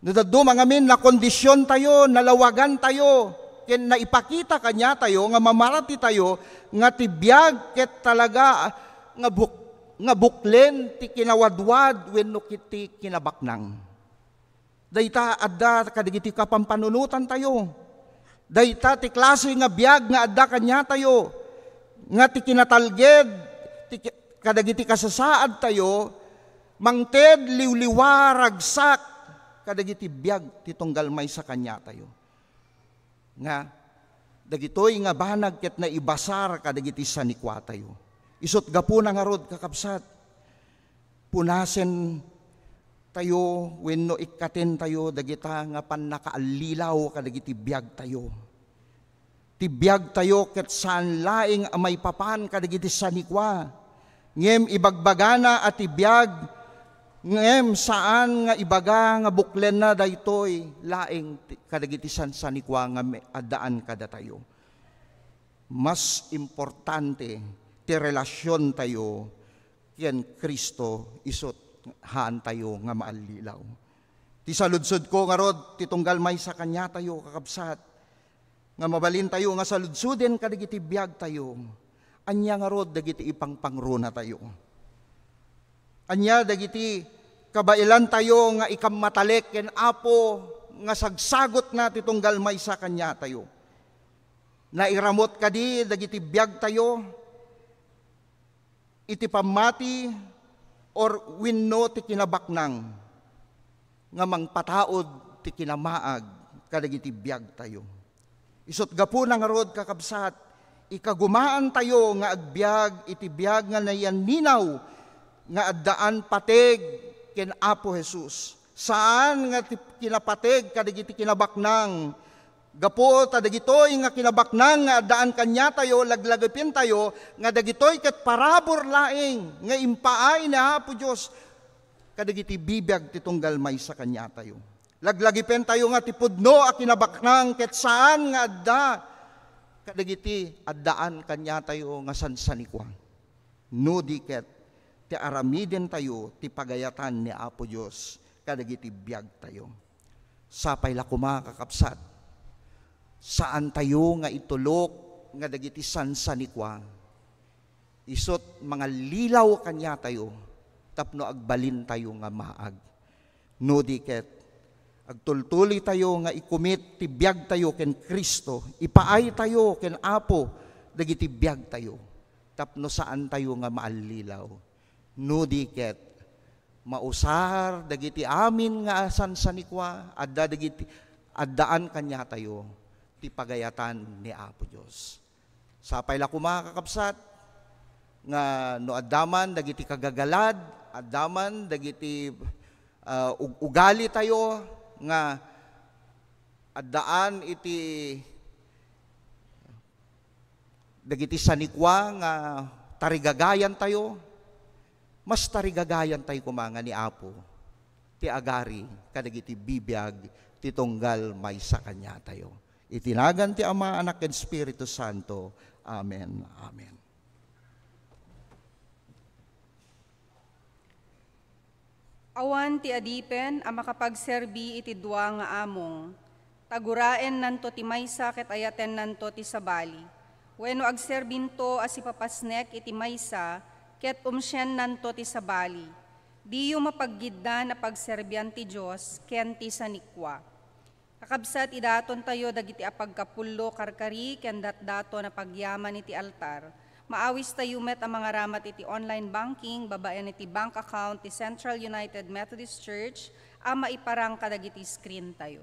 No dadduma ngamin, nakondisiontayo, nalawagantayo, ken naipakita kaniatayo nga mamaratitayo nga ti biag ket talaga nga buk-, nga buklen ti kinawadwad wenno ket ti kinabaknang. Dayta adda kadagiti kapampanunotantayo. Dayta ti klase nga biag nga adda kaniatayo, nga ti kinatalged, ti, kadagiti kasasaadtayo, mangted liwliwa, ragsak kadagiti biag ti tunggal maysa kaniatayo. Nga dagitoy nga banag ket naibasar kadagiti sanikuatayo. Isut' gapuna ngarud, kakabsat, punasen tayo wenno ikkaten tayo dagita nga pannakaallilaw kadagiti biagtayo. Ti biagtayo ket saan laeng a maipapan kadagiti sanikua, ngem ibagbagana a ti biag, ngem saan nga ibaga nga buklenna daytoy laeng ti, kadagiti sansanikua nga me-, addaan kadatayo. Mas importante ti relasiontayo ken Cristo isut' haantayo nga maallilaw. Ti saludsodko ngarud ti tunggal maysa kaniatayo, kakabsat, nga mabalintayo nga saludsoden kadagiti biagtayo. Ania ngarud dagiti ipangpangronatayo? Ania dagiti kabaelantayo nga ikammatalek ken Apo nga sagsagutna ti tunggal maysa kaniatayo? Nairamut kadi dagiti biagtayo iti pammati or wenno ti kinabaknang nga mangpataud ti kinamaag kadagiti biagtayo? Isut' gapuna ngarud, kakabsat, ikagumaantayo nga agbiag iti biag nga nayanninaw nga addaan pateg ken Apo Jesus. Saan nga ti kinapateg kadagiti kinabaknang. Gapu ta dagitoy nga kinabaknang nga addaan kaniatayo, laglagipentayo nga dagitoy ket parabur laeng nga impaay ni Apo Dios kadagiti bibiag ti tunggal maysa kaniatayo. Laglagipentayo nga ti pudno a kinabaknang ket saan nga adda kadagiti addaan kaniatayo nga sansanikua. No di ket ti aramidentayo ti pagayatan ni Apo Dios kadagiti biagtayo. Sapay la koma, kakabsat, saantayo nga itulok nga dagiti sansanikua. Isut' mangallilaw kaniatayo tapno agbalintayo nga maag. No di ket, agtultuloytayo nga ikumit ti biagtayo ken Cristo, ipaaytayo ken Apo dagiti biagtayo tapno saantayo nga maallilaw. No di ket, mausar dagiti amin nga sansanikua, adda dagiti, addaan kaniatayo ti pagayatan ni Apo Dios. Sapay la koma, kakabsat, nga no adda man dagiti kagagalad, adda man dagiti, ah, ug-, ugalitayo nga addaan iti dagiti sanikua nga tarigagayantayo, mas tarigagayantayo koma nga ni Apo ti agari kadagiti bibiag ti tunggal maysa kaniatayo. Iti nagan ti Ama, Anak, ken Espiritu Santo. Amen. Amen. Awan ti adipen a makapagserbi iti dua nga among. Ta guraennanto ti maysa ket ayatennanto ti sabali. Wenno agserbinto a sipapasnek iti maysa ket umsiennanto ti sabali. Diyo mapaggiddan a pagserbian ti Dios ken ti sanikua. Kakabsat, idatontayo dagiti apagkapullo, karkari, ken datdaton a pagyaman iti altar. Maawistayo met a mangaramat iti online banking babaen iti bank account ti Central United Methodist Church a maiparang kadagiti screen tayo.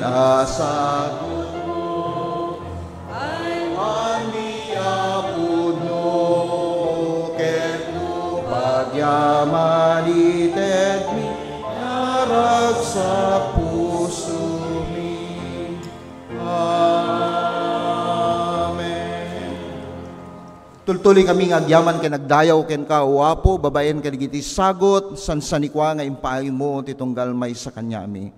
Asago, ay man ni Apo no, ket no pagyaman itedmi, naragsak pusomi. Amen. Tultuloy kami nga agyaman ken agdayaw kenka, O Apo, babaen kadagiti sagut, sansanikua nga impaaymo ti tunggal maysa kaniami.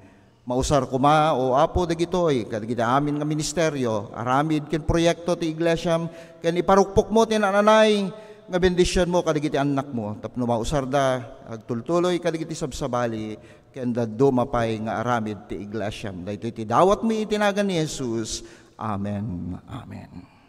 Mausar koma, O Apo, dagitoy, kadagiti amin nga ministerio, aramid ken proyekto ti iglesiam, ken iparukpokmo ti naan-anay nga bendisionmo kadagiti annakmo, tapno mausarda agtultuloy kadagiti sabsabali, ken dadduma pay nga aramid ti iglesiam. Daytoy ti dawatmi iti nagan ni Jesus. Amen. Amen.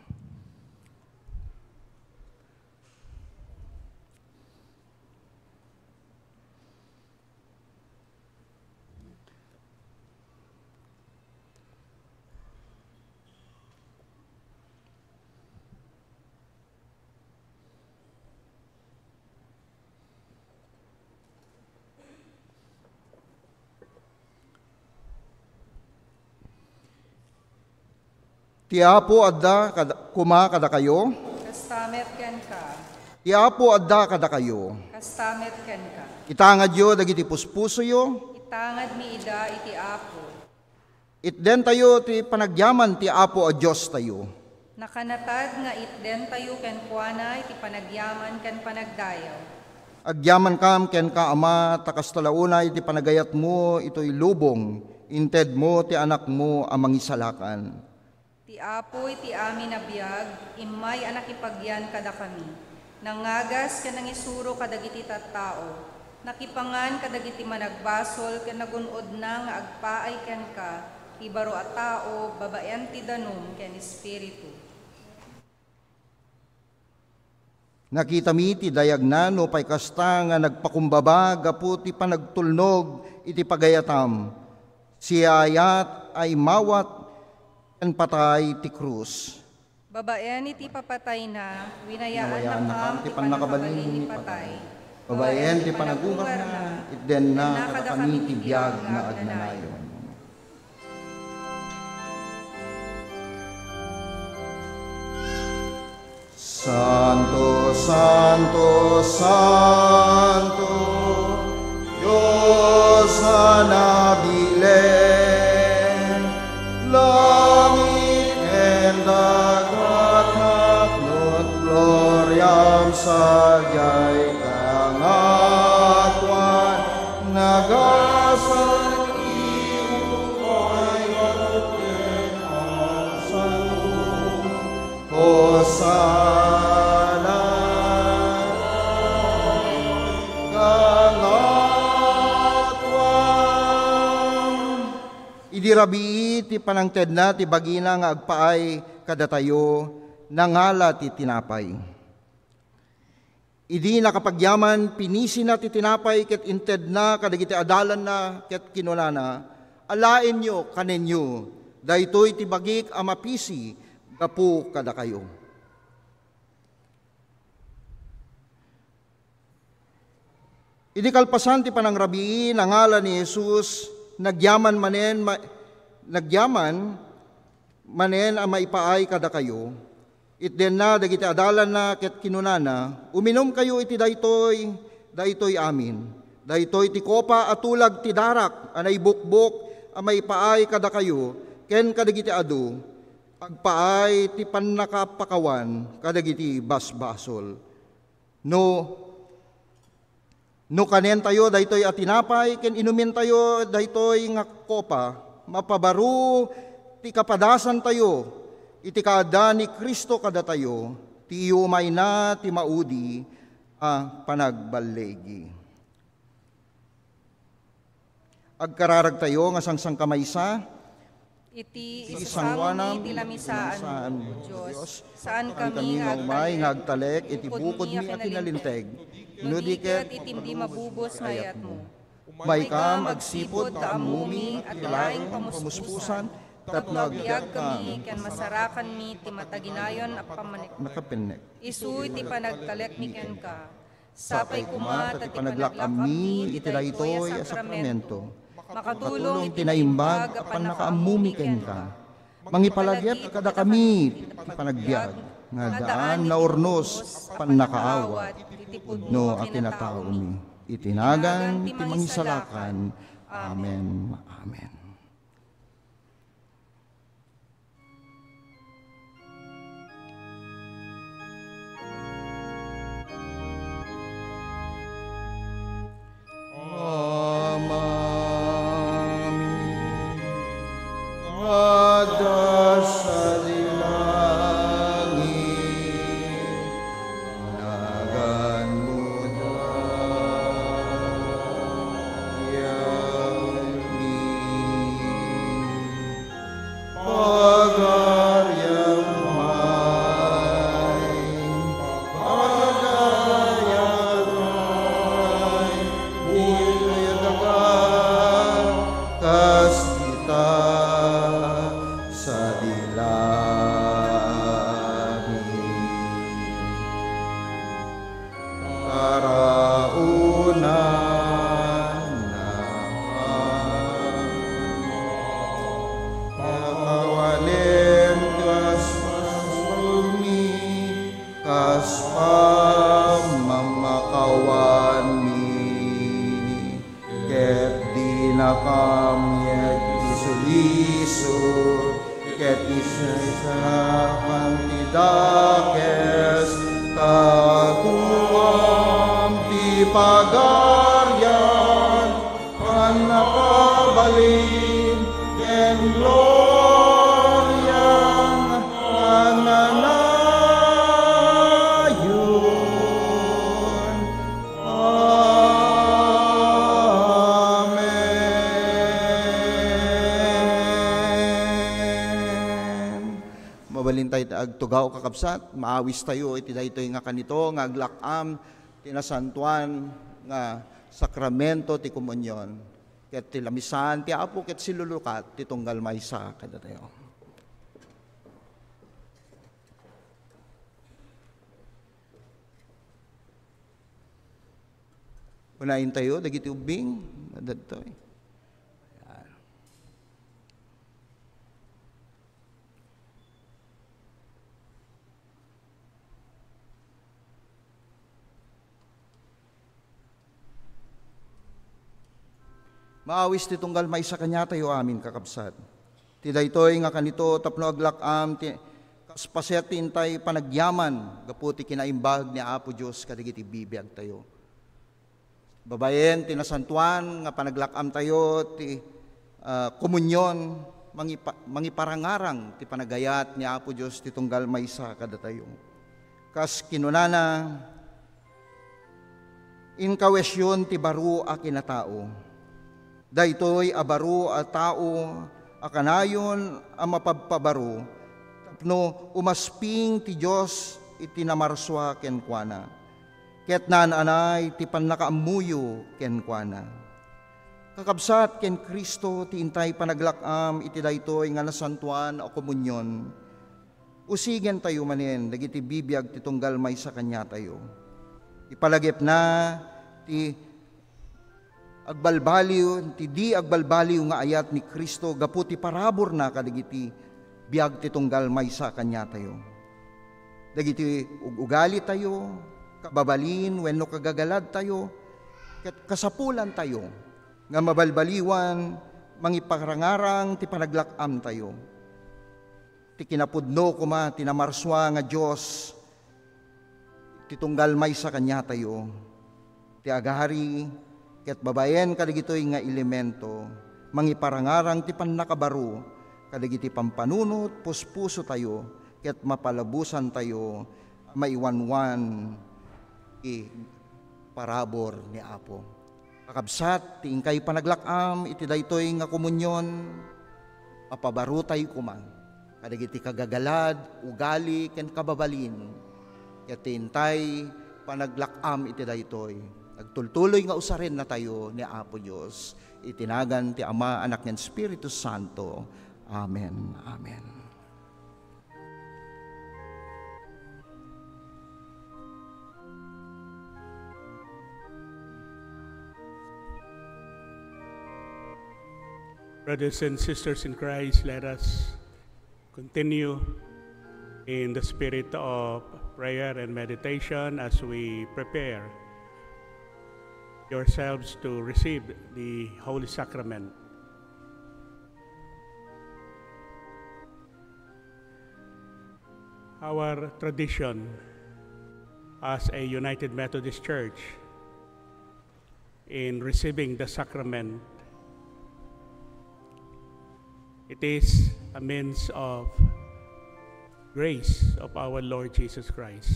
Ti Apo adda kad-, koma kadakayo. Kasta met kenka. Ti Apo adda kadakayo. Kasta met kenka. Itangadyo dagiti puspusoyo. Itangadmi ida iti Apo. Itdentayo ti panagyaman ti Apo a Diostayo. Nakanatad nga itdentayo kenkuana iti panagyaman ken panagdayaw. Agyamankam kenka, Ama, ta kasta la unay ti panagayatmo itoy lubong, intedmo ti Anakmo a Mangisalakan. Ti Apo iti amin a biag, immay a nakipagyan kadakami. Nangagas ken nangisuro kadagiti tattao. Nakipangan kadagiti managbasol ken nagun-odna nga agpaay kenka ti baro a tao babaen ti danum ken espiritu. Nakitami ti dayagna nupay kasta nga nagpakumbaba gapu ti panagtulnog iti pagayatam. Siaayat a immawat ken patay ti krus. Babaen iti papatayna, winayaannakam ti pannakabalin ni patay. Babaen ti panagungarna, itdenna kadakami ti biag nga agnanayon. Santo, santo, santo, Dios a nabileg, langit ken daga tapnot gloriam sadiay kangatoan, nagasat ti ukay ken agsalo. Hosanna, kangatoan. Idi rabii ti panangtedna ti bagina nga agpaay kadatayo, nangala ti tinapay. Idi nakapagyaman, pinisina ti tinapay ket intedna kadagiti adalanna ket kinunana, "Alaenyo, kanenyo, daytoy ti bagik a mapisi gapu kadakayo." Idi kalpasan ti panangrabii, nangala ni Jesus, nagyaman manen ma-, nagyaman manen a maipaay kadakayo. Itdenna dagiti adalanna ket kinunana, "Uminumkayo iti daytoy, daytoy amin. Daytoy ti kopa a tulag ti darak a naibukbok a maipaay kadakayo ken kadagiti adu, agpaay ti pannakapakawan kadagiti basbasol." No, no kanentayo daytoy a tinapay ken inumentayo daytoy nga kopa, mapabaro ti kapadasantayo iti kaadda ni Cristo kadatayo, ti iyumayna ti maudi a panagballigi. Agkararagtayo nga sangsangkamaysa iti isanguanam iti lamisaan, O Dios. Saan kami nga umay nga agtalek iti bukodmi a kinalinteg, no di ket iti mabubos nga ayatmo. Umaykam agsipud ta ammomi ti laeng pamuspusan tapno agbiagkami ken masarakanmi ti mataginayon a pammanik-, makapennek. Isu iti panagtalekmi kenka. Sapay koma ta ti panaglak-ammi iti daytoy a sakramento, Makatulong ti naimbag a pannakaammumi kenka. Mangipalagip kadakami ti panagbiag nga addaan naurnos pannakaawat iti pudno a kinataomi. Iti nagan ti Mangisalakan. Amen. Amen. Amami, kada sadi langit, naganmo dayami. Pagariam may, pagariam may, buhi daga kas dita sadi langit. Karaonanna, pakawanem ti basbasolmi kas pammakawanmi, ket dinakam isu-isu, ket isu-isuak ti dakes, ta tuang ti pagarian, pannakabalin, ken gloria nga nanayon. Amen. Mabalin tayo ti agtugaw, kakabsat. Maawistayo iti daytoy nga kanito nga aglak-am ti nasantoan nga sakramento ti komunion. Ket ti lamisaan ti Apo ket silulukat ti tunggal maysa kadatayo. Unayen tayo dagiti ubbing nga dadtoy. Ayan. Maawis ti tunggal maysa kaniatayo amin, kakabsat. Ti daytoy nga kanito tapno aglak-am ti kas paset ti intay panagyaman gapu ti kinaimbag ni Apo Dios kadagiti bibiagtayo. Babaen ti nasantoan nga panaglak-amtayo ti, ah, komunion, mangipa-, mangiparangarang ti panagayat ni Apo Dios ti tunggal maysa kadatayo. Kas kinunana, "Inkawisyon ti baro a kinatao." Daytoy a baro a tao a kanayon a mapabpabaro tapno umasping ti Dios iti namarsua kenkuana, ket naan-anay ti pannakaammoyo kenkuana. Kakabsat, ken Cristo ti intay panaglak-am iti daytoy nga nasantoan a komunion. Usigentayo manen dagiti bibiag ti tunggal maysa kaniatayo. Ipalagipna ti agbalbaliw, ti di agbalbaliw nga ayat ni Cristo gapu ti paraburna kadagiti biag ti tunggal maysa kaniatayo. Dagiti ug-ugalitayo, kababalin wenno kagagaladtayo, ket kasapulantayo nga mabalbaliwan mangiparangarang ti panaglak-amtayo. Ti kinapudno koma ti namarsua nga Dios ti tunggal maysa kaniatayo, ti agari ket babaen kadagitoy nga elemento, mangiparangarang ti pannakabaro kadagiti pampanunot puspusotayo ket mapalabusantayo a maiwanwan ti parabur ni Apo. Kakabsat, ti inkay panaglak-am iti daytoy nga komunion, mapabarotay koma kadagiti kagagalad, ugali, ken kababalin. Ket ti intay panaglak-am iti daytoy, agtultuloy nga usarennatayo ni Apo Dios. Iti nagan ti Ama, Anak, ken Espiritu Santo. Amen. Amen. Brothers and sisters in Christ, let us continue in the spirit of prayer and meditation as we prepare yourselves to receive the Holy Sacrament. Our tradition as a United Methodist Church in receiving the sacrament, it is a means of grace of our Lord Jesus Christ.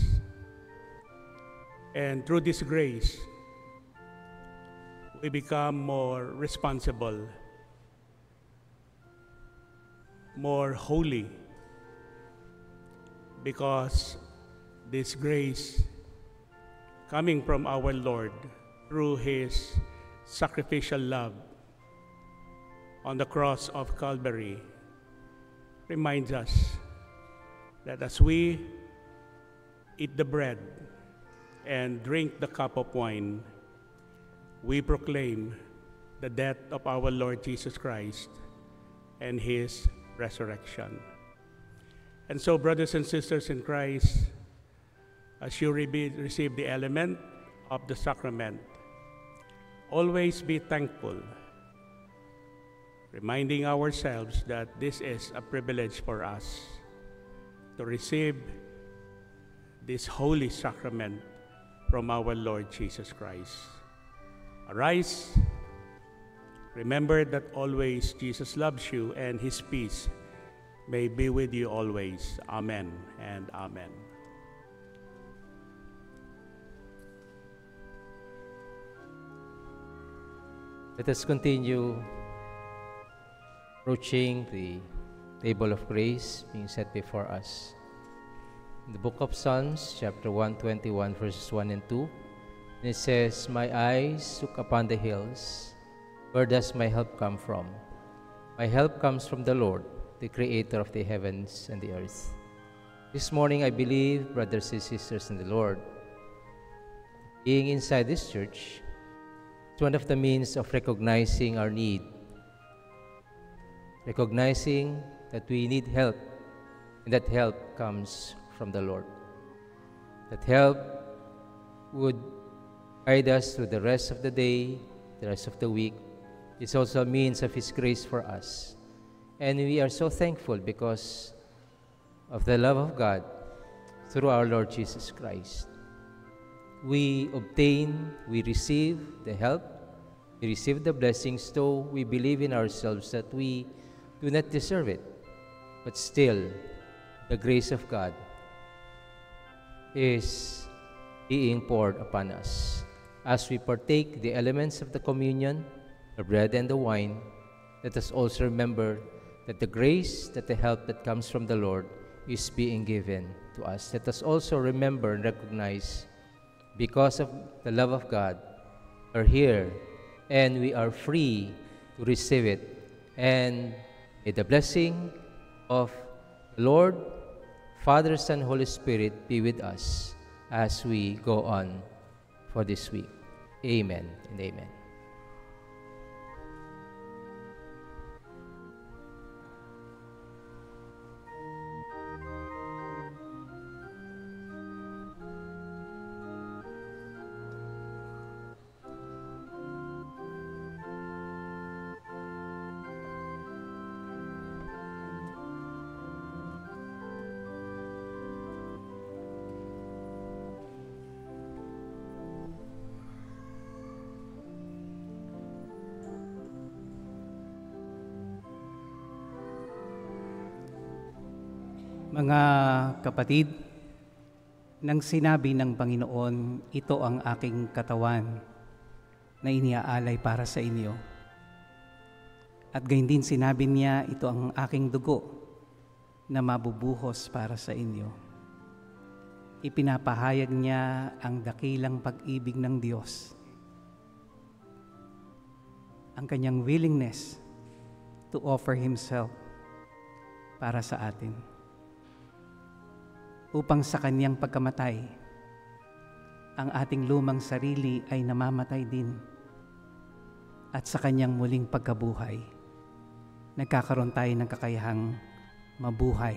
And through this grace, we become more responsible, more holy, because this grace coming from our Lord through his sacrificial love on the cross of Calvary reminds us that as we eat the bread and drink the cup of wine, we proclaim the death of our Lord Jesus Christ and his resurrection. And so, brothers and sisters in Christ, as you re- receive the element of the sacrament, always be thankful, reminding ourselves that this is a privilege for us to receive this holy sacrament from our Lord Jesus Christ. Arise. Remember that always Jesus loves you and his peace may be with you always. Amen and amen. Let us continue approaching the table of grace being set before us. In the book of Psalms, chapter one twenty-one, verses one and two, and it says, "My eyes look upon the hills. Where does my help come from? My help comes from the Lord, the creator of the heavens and the earth." This morning, I believe, brothers and sisters in the Lord, being inside this church is one of the means of recognizing our need, recognizing that we need help, and that help comes from the Lord. That help would guide us through the rest of the day, the rest of the week. It's also a means of His grace for us. And we are so thankful because of the love of God through our Lord Jesus Christ. We obtain, we receive the help, we receive the blessings, though we believe in ourselves that we do not deserve it. But still, the grace of God is being poured upon us. As we partake the elements of the communion, the bread and the wine, let us also remember that the grace, that the help that comes from the Lord is being given to us. Let us also remember and recognize, because of the love of God, are here, and we are free to receive it. And may the blessing of the Lord, Father, Son, Holy Spirit be with us as we go on for this week. Amen and amen. Mga kapatid, nang sinabi ng Panginoon, "Ito ang aking katawan na iniaalay para sa inyo." At gayon din sinabi niya, "Ito ang aking dugo na mabubuhos para sa inyo." Ipinapahayag niya ang dakilang pag-ibig ng Diyos, ang kanyang willingness to offer himself para sa atin. Upang sa kanyang pagkamatay, ang ating lumang sarili ay namamatay din, at sa kanyang muling pagkabuhay, nagkakaroon tayo ng kakayahang mabuhay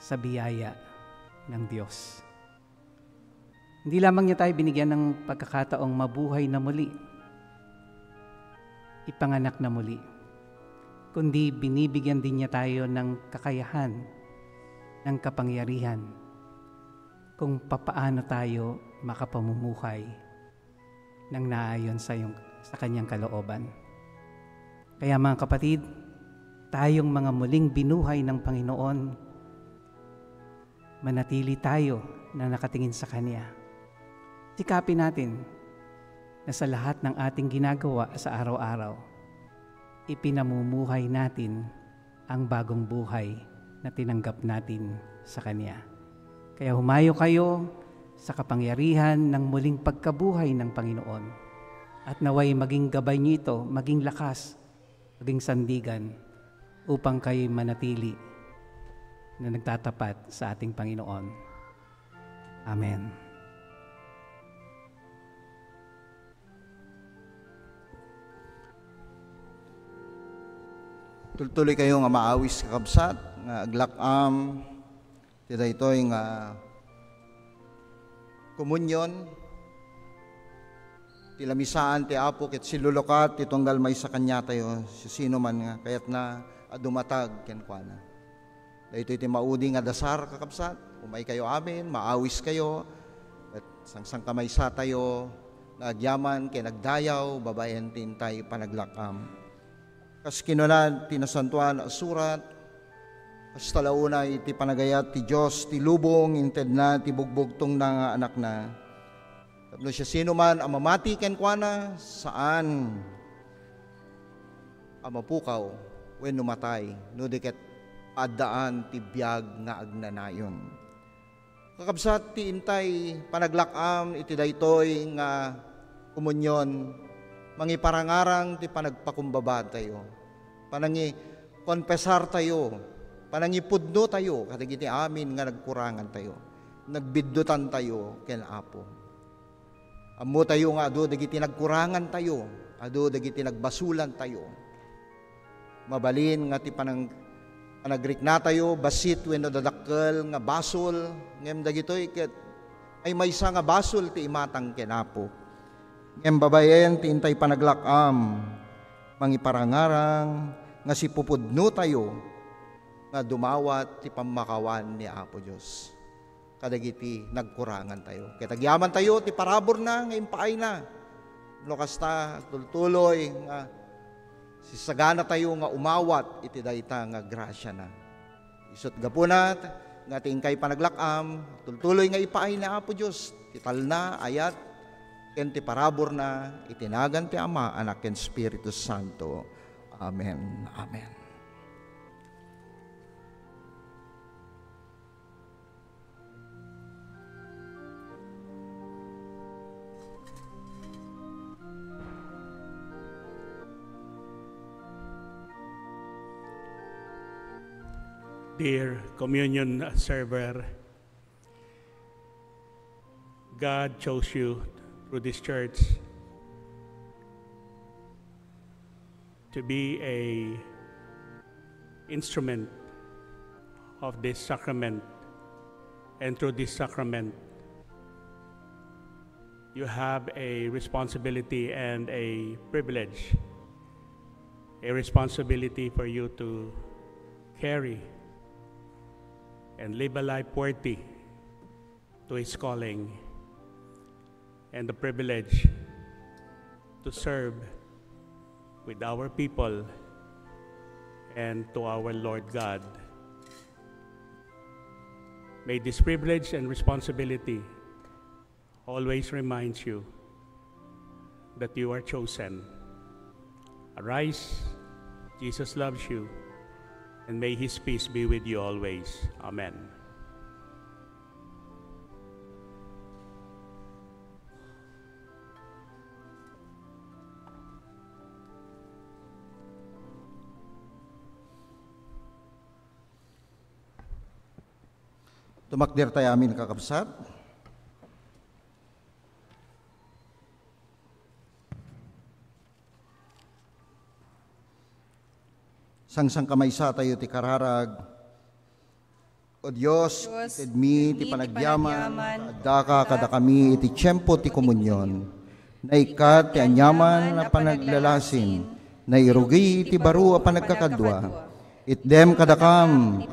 sa biyaya ng Diyos. Hindi lamang niya tayo binigyan ng pagkakataong mabuhay na muli, ipanganak na muli, kundi binibigyan din niya tayo ng kakayahan, ng kapangyarihan kung papaano tayo makapamumuhay ng naayon sa, yung, sa kanyang kalooban. Kaya, mga kapatid, tayong mga muling binuhay ng Panginoon, manatili tayo na nakatingin sa Kanya. Sikapin natin na sa lahat ng ating ginagawa sa araw-araw, ipinamumuhay natin ang bagong buhay na tinanggap natin sa Kanya. Kaya humayo kayo sa kapangyarihan ng muling pagkabuhay ng Panginoon. At naway maging gabay niyo ito, maging lakas, maging sandigan, upang kayo'y manatili na nagtatapat sa ating Panginoon. Amen. Tultuloy kayo nga maawis, kakabsat, nga aglak-am ti daytoy nga komunyon, ti lamisaan ti Apo ket silulukat ti tunggal maysa kaniatayo, siasinoman nga kayatna a dumatag kenkuana. Daytoy ti maudi nga dasar, kakabsat. Umay kayo amin, maawis kayo, ket sangsangkamaysatayo nga agyaman ken agdayaw babaen ti intay panaglak-am. Kas kinuna ti Nasantoan a Surat, kasta la unay iti panagayat ti Dios ti lubong, intedna ti bugbugtongna nga Anakna. Tapno siasinoman a mamati kenkuana, saan a mapukaw wenno matay, no di ket addaan ti biag nga agnanayon. Kakabsat, ti intay panaglak-am iti daytoy nga komunyon, mangiparangarang ti panagpakumbabatayo, panangikonfesartayo, panangipudnotayo kadagiti amin nga nagkurangantayo, nagbiddutantayo ken Apo. Ammotayo nga adu dagiti nagkurangantayo, adu dagiti nagbasulantayo. Mabalin nga ti panang-, panagriknatayo bassit wenno dadakkel nga basol, ngem dagitoy ket maymaysa nga basol ti imatang ken Apo. Ngem babaen ti intay panaglak-am, mangiparangarang nga sipupudnotayo nga dumawat ti pammakawan ni Apo Dios kadagiti nagkurangantayo. Ket agyamantayo ti paraburna nga impaayna. No kasta, agtultuloy nga sisaganatayo nga umawat iti dayta nga grasiana. Isut' gapuna nga ti inkay panaglak-am, tultuloy nga ipaay ni Apo Dios ti talna, ayat, ken ti paraburna iti nagan ti Ama, Anak, ken Espiritu Santo. Amen. Amen. Dear communion server, God chose you through this church to be a instrument of this sacrament, and through this sacrament, you have a responsibility and a privilege, a responsibility for you to carry and live a life worthy to His calling and the privilege to serve with our people and to our Lord God. May this privilege and responsibility always remind you that you are chosen. Arise, Jesus loves you, and may His peace be with you always. Amen. Tumakder tayo amin, kakabsat. Sangsangkamaysatayo ti kararag. O Dios, Dios, itedmi ti itedmi ti panagyaman, panagyaman, addaka kadakami iti tiempo ti komunion. Naikkat ti aniaman a panaglalasin, nairugi ti baro a panagkakadua. Itdem kadakam ti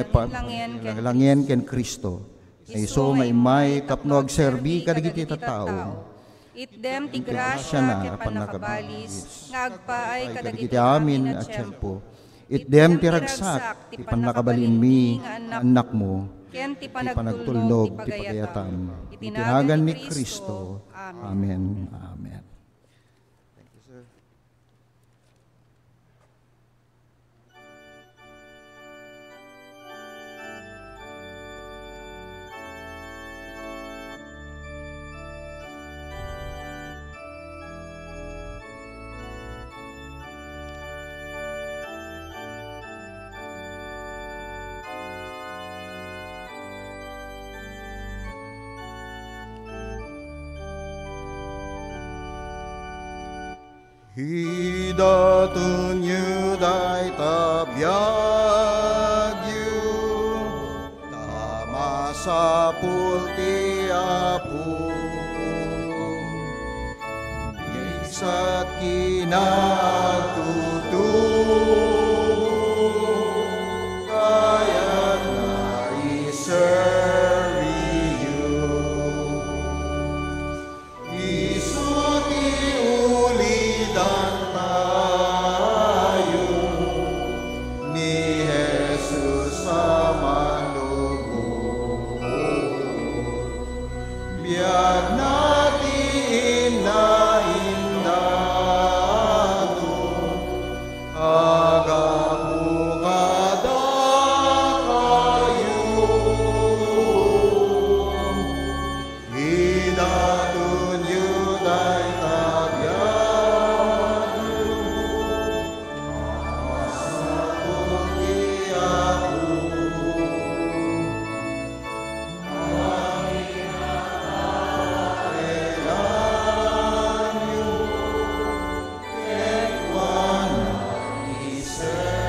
pannakilanglangen ken Cristo. Isu nga immay tapno agserbi kadagiti tattao. Itdem ti grasia ken pannakabalis nga agpaay kadagiti amin a tiempo. Itdem ti ragsak ti pannakabalinmi nga annakmo ken ti panagtulnog ti pagayatam. Iti nagan ni Cristo. Amen. Amen. Idatonyo dayta biagyo, ta masapul ti Apo. Bigsat kinaagtutubo, kayatna iserbiyo. Isu ti ulidan tayo ni Jesus a Manlugud. Biagna ti innaindaton, agapu kadakayo. Idatonyo dayta biag. Masapul ti Apo. Kenkuana iserbiyo.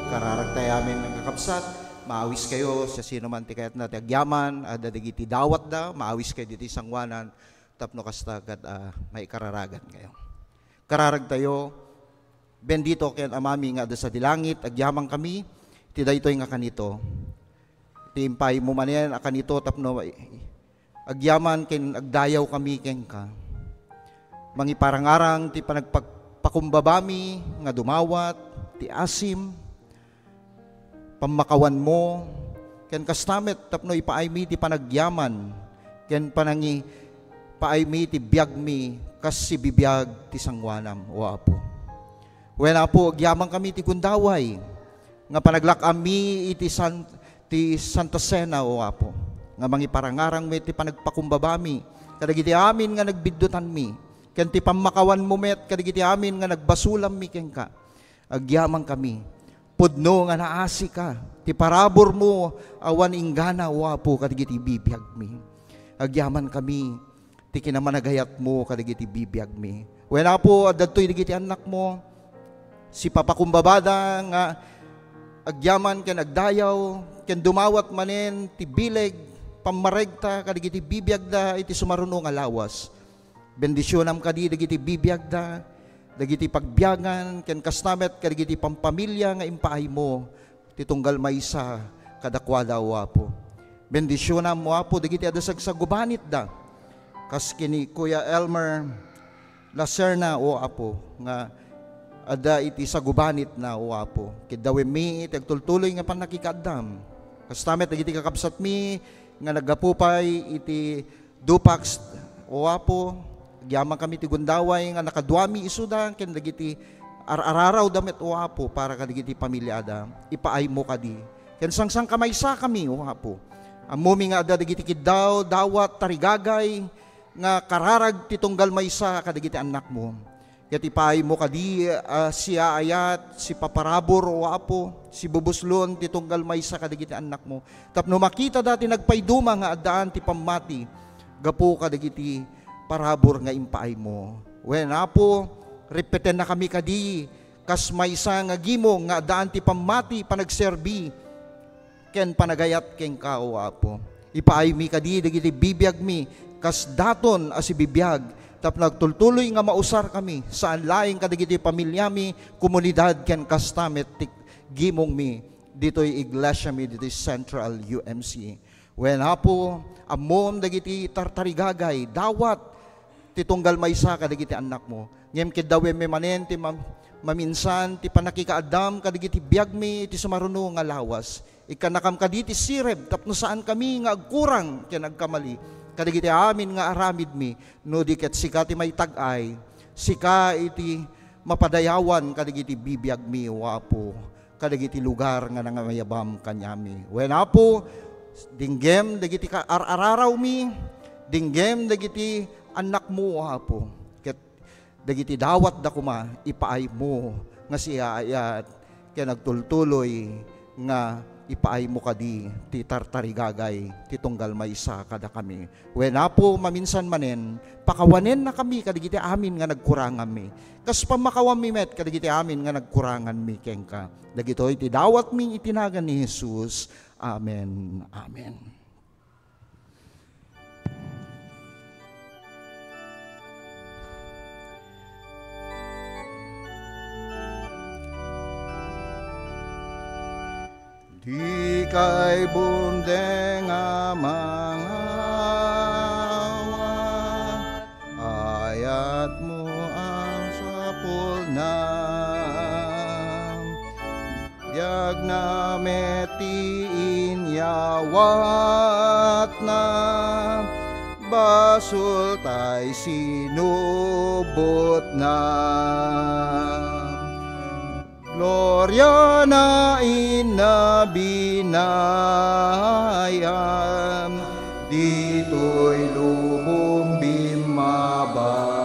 Kararagtayo amin nga kakabsat, maawiskayo, siasinoman ti kayatna ti agyaman, adda dagiti dawatda, maawiskayo ditoy sangoanan, tapno kasta ket, ah, maikararagankayo. Kararagtayo, Bendito ken Amami nga adda sadi langit, agyamankami iti daytoy nga kanito. Iti impaaymo manen a kanito tapno agyaman ken agdayawkami kenka. Mangiparangarang ti panagpag-, pakumbabami nga dumawat, ti asim, pammakawanmo, ken kasta met tapno ipaaymi ti panagyaman ken panangipaaymi ti biagmi kas sibibiag ti sangoanam, O Apo. Wen, Apo, agyamankami ti gundaway nga panaglak-ammi iti San-, ti Santa Cena, O Apo, nga mangiparangarang met ti panagpakumbabami kadagiti amin nga nagbiddutanmi, ken ti pammakawanmo met kadagiti amin nga nagbasulammi kenka. Agyamankami. Pudno nga naasika ti paraburmo awan inggana, O Apo, kadagiti bibiagmi. Agyamankami ti kinamanagayatmo kadagiti bibiagmi. Wen, Apo, adda ditoy dagiti annakmo. Sipapakumbabada nga agyaman ken agdayaw, ken dumawat manen ti bileg, pammaregta kadagiti bibiagda iti sumaruno nga lawas. Bendisionam kadi dagiti bibiagda, dagiti pagbiagan, ken kasta met kadagiti pampamilia nga impaaymo ti tunggal maysa kadakuada, O Apo. Bendisionam, O Apo, dagiti adda sagsagubanitda. Kas ken ni Kuya Elmer Lacerna, O Apo, nga adda iti sagubanitna, O Apo. Kiddawemmi iti agtultuloy nga pannakikaaddam. Kasta met dagiti kakabsatmi nga naggapu pay iti Dupax, O Apo, agyamankami ti gundaway nga nakaduami isuda ken dagiti ar-ararawda met, O Apo, para kadagiti pamiliada. Ipaaymo kadi. Ken sangsangkamaysakami, O Apo. Ammomi nga adda dagiti kiddaw, dawat, tarigagay nga kararag ti tunggal maysa kadagiti annakmo. Ket ipaaymo kadi a siaayat, sipaparabur, O Apo, sibubuslon ti tunggal maysa kadagiti annakmo, tapno makitada ti nagpayduma nga addaan ti pammati gapu kadagiti parabur nga impaaymo. Wen, Apo, Repetennakami kadi kas maysa nga gimong nga addaan ti pammati, panagserbi, ken panagayat kenka, O Apo. Ipaaymi kadi dagiti bibiagmi kas daton a sibibiag tapno agtultuloy nga mausarkami, saan laeng kadagiti pamilyami, komunidad, ken kasta met ti gimongmi ditoy iglesiami ditoy Central U M C. Wen, Apo, ammom dagiti tartarigagay, dawat ti tunggal maysa kadagiti annakmo. Ngem keddawemmi manen ti mam-, maminsan ti pannakikaaddam kadagiti biagmi iti sumaruno nga lawas. Ikkannakam kadi ti sirib tapno saankami nga agkurang ken agkamali kadagiti amin nga aramidmi, no di ket sika ti maitag-ay, sika iti mapadayawan kadagiti bibiagmi, O Apo, kadagiti lugar nga nangamayabam kaniami. Wen, Apo, dinggem dagiti ka-, ar-ararawmi, dinggem dagiti annakmo, O Apo, ket dagiti dawatda koma, ipaaymo nga siaayat ken agtultuloy nga ipaaymo kadi ti tartarigagay ti tunggal maysa kadakami. Wen, Apo, maminsan manen, pakawanennakami kadagiti amin nga nagkuranganmi, kas pammakawammi met kadagiti amin nga nagkuranganmi kenka. Dagitoy ti dawatmi iti nagan ni Jesus. Amen. Amen. Dikay bumdeng a mangawa, ayatmo ang sapulna. Biagna met ti inyawatna, basol tay sinubotna. Gloria na inna binayam, ditoy lubong bimmaba.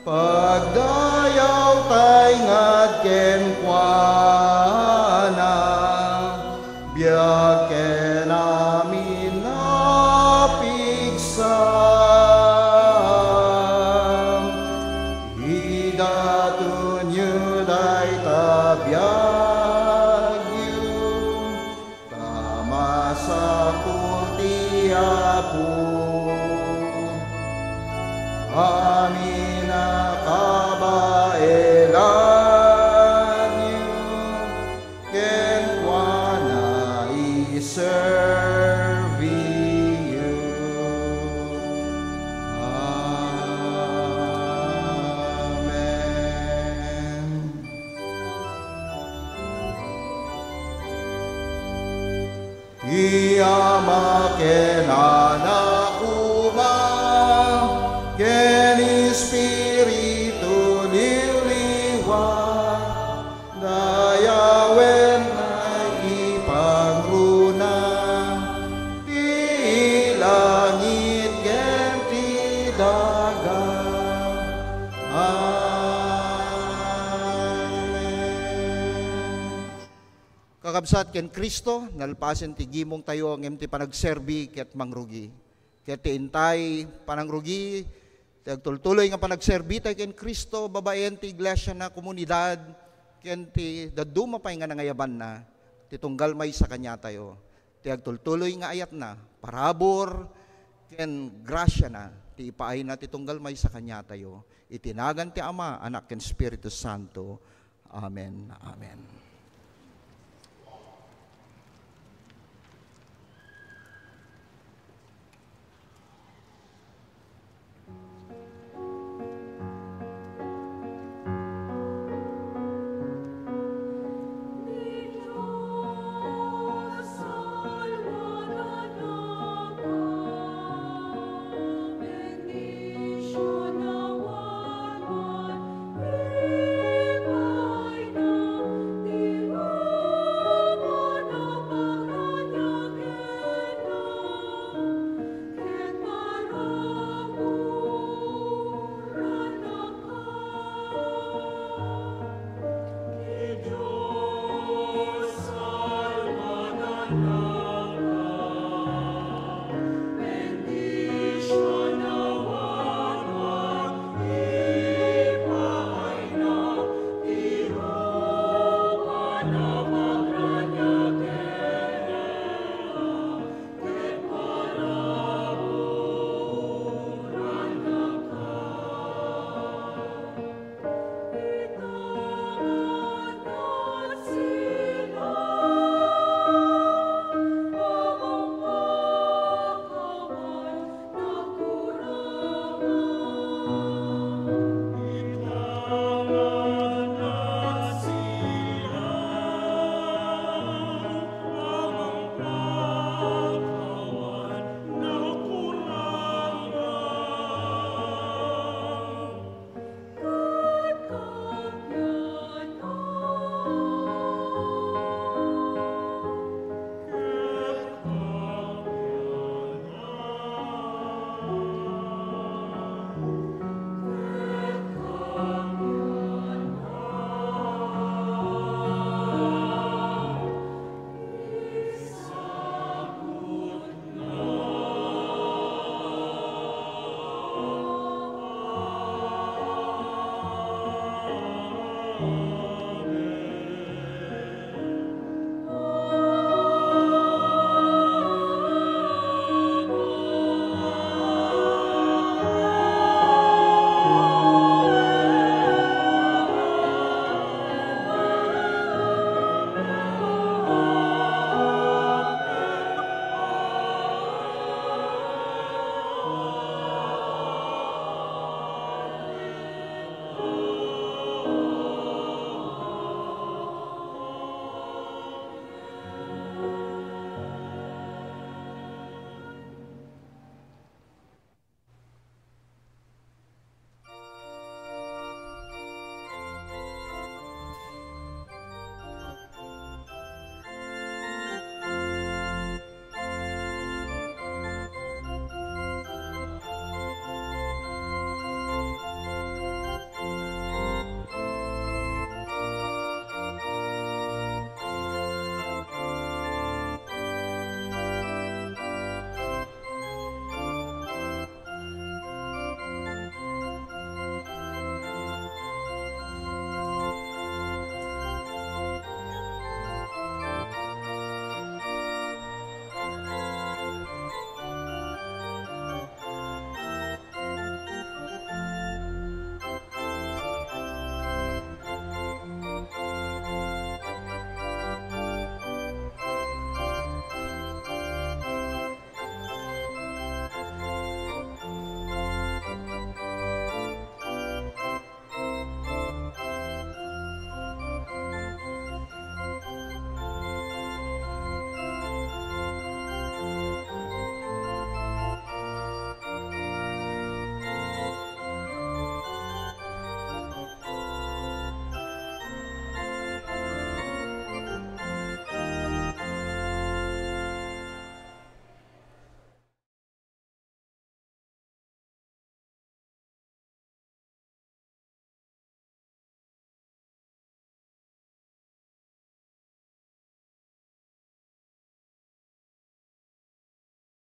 Pagdayaw tay ngad kenkuana, biag ken amin a pigsam. Idatonyo dayta biagyo, ta masapul ti Apo. Amin a kabaelanyo, kenkuana iserbiyo. Amen. Ti Ama ken Anak koma ken Espiritu Liwliwa, dayawen nga ipangruna ti langit ken ti daga. Amen. Kakabsat, ken Cristo, nalpasen ti gimongtayo ngem ti panagserbi ket mangrugi. Ket ti intay panangrugi, ti agtultuloy nga panagserbitayo ken Cristo babaen ti iglesiana, komunidad, ken ti dadduma pay nga nangayabanna, ti tunggal maysa kaniatayo. Ti agtultuloy nga ayatna, parabur, ken grasiana, ti ipaayna ti tunggal maysa kaniatayo. Iti nagan ti Ama, Anak, ken Espiritu Santo. Amen. Amen.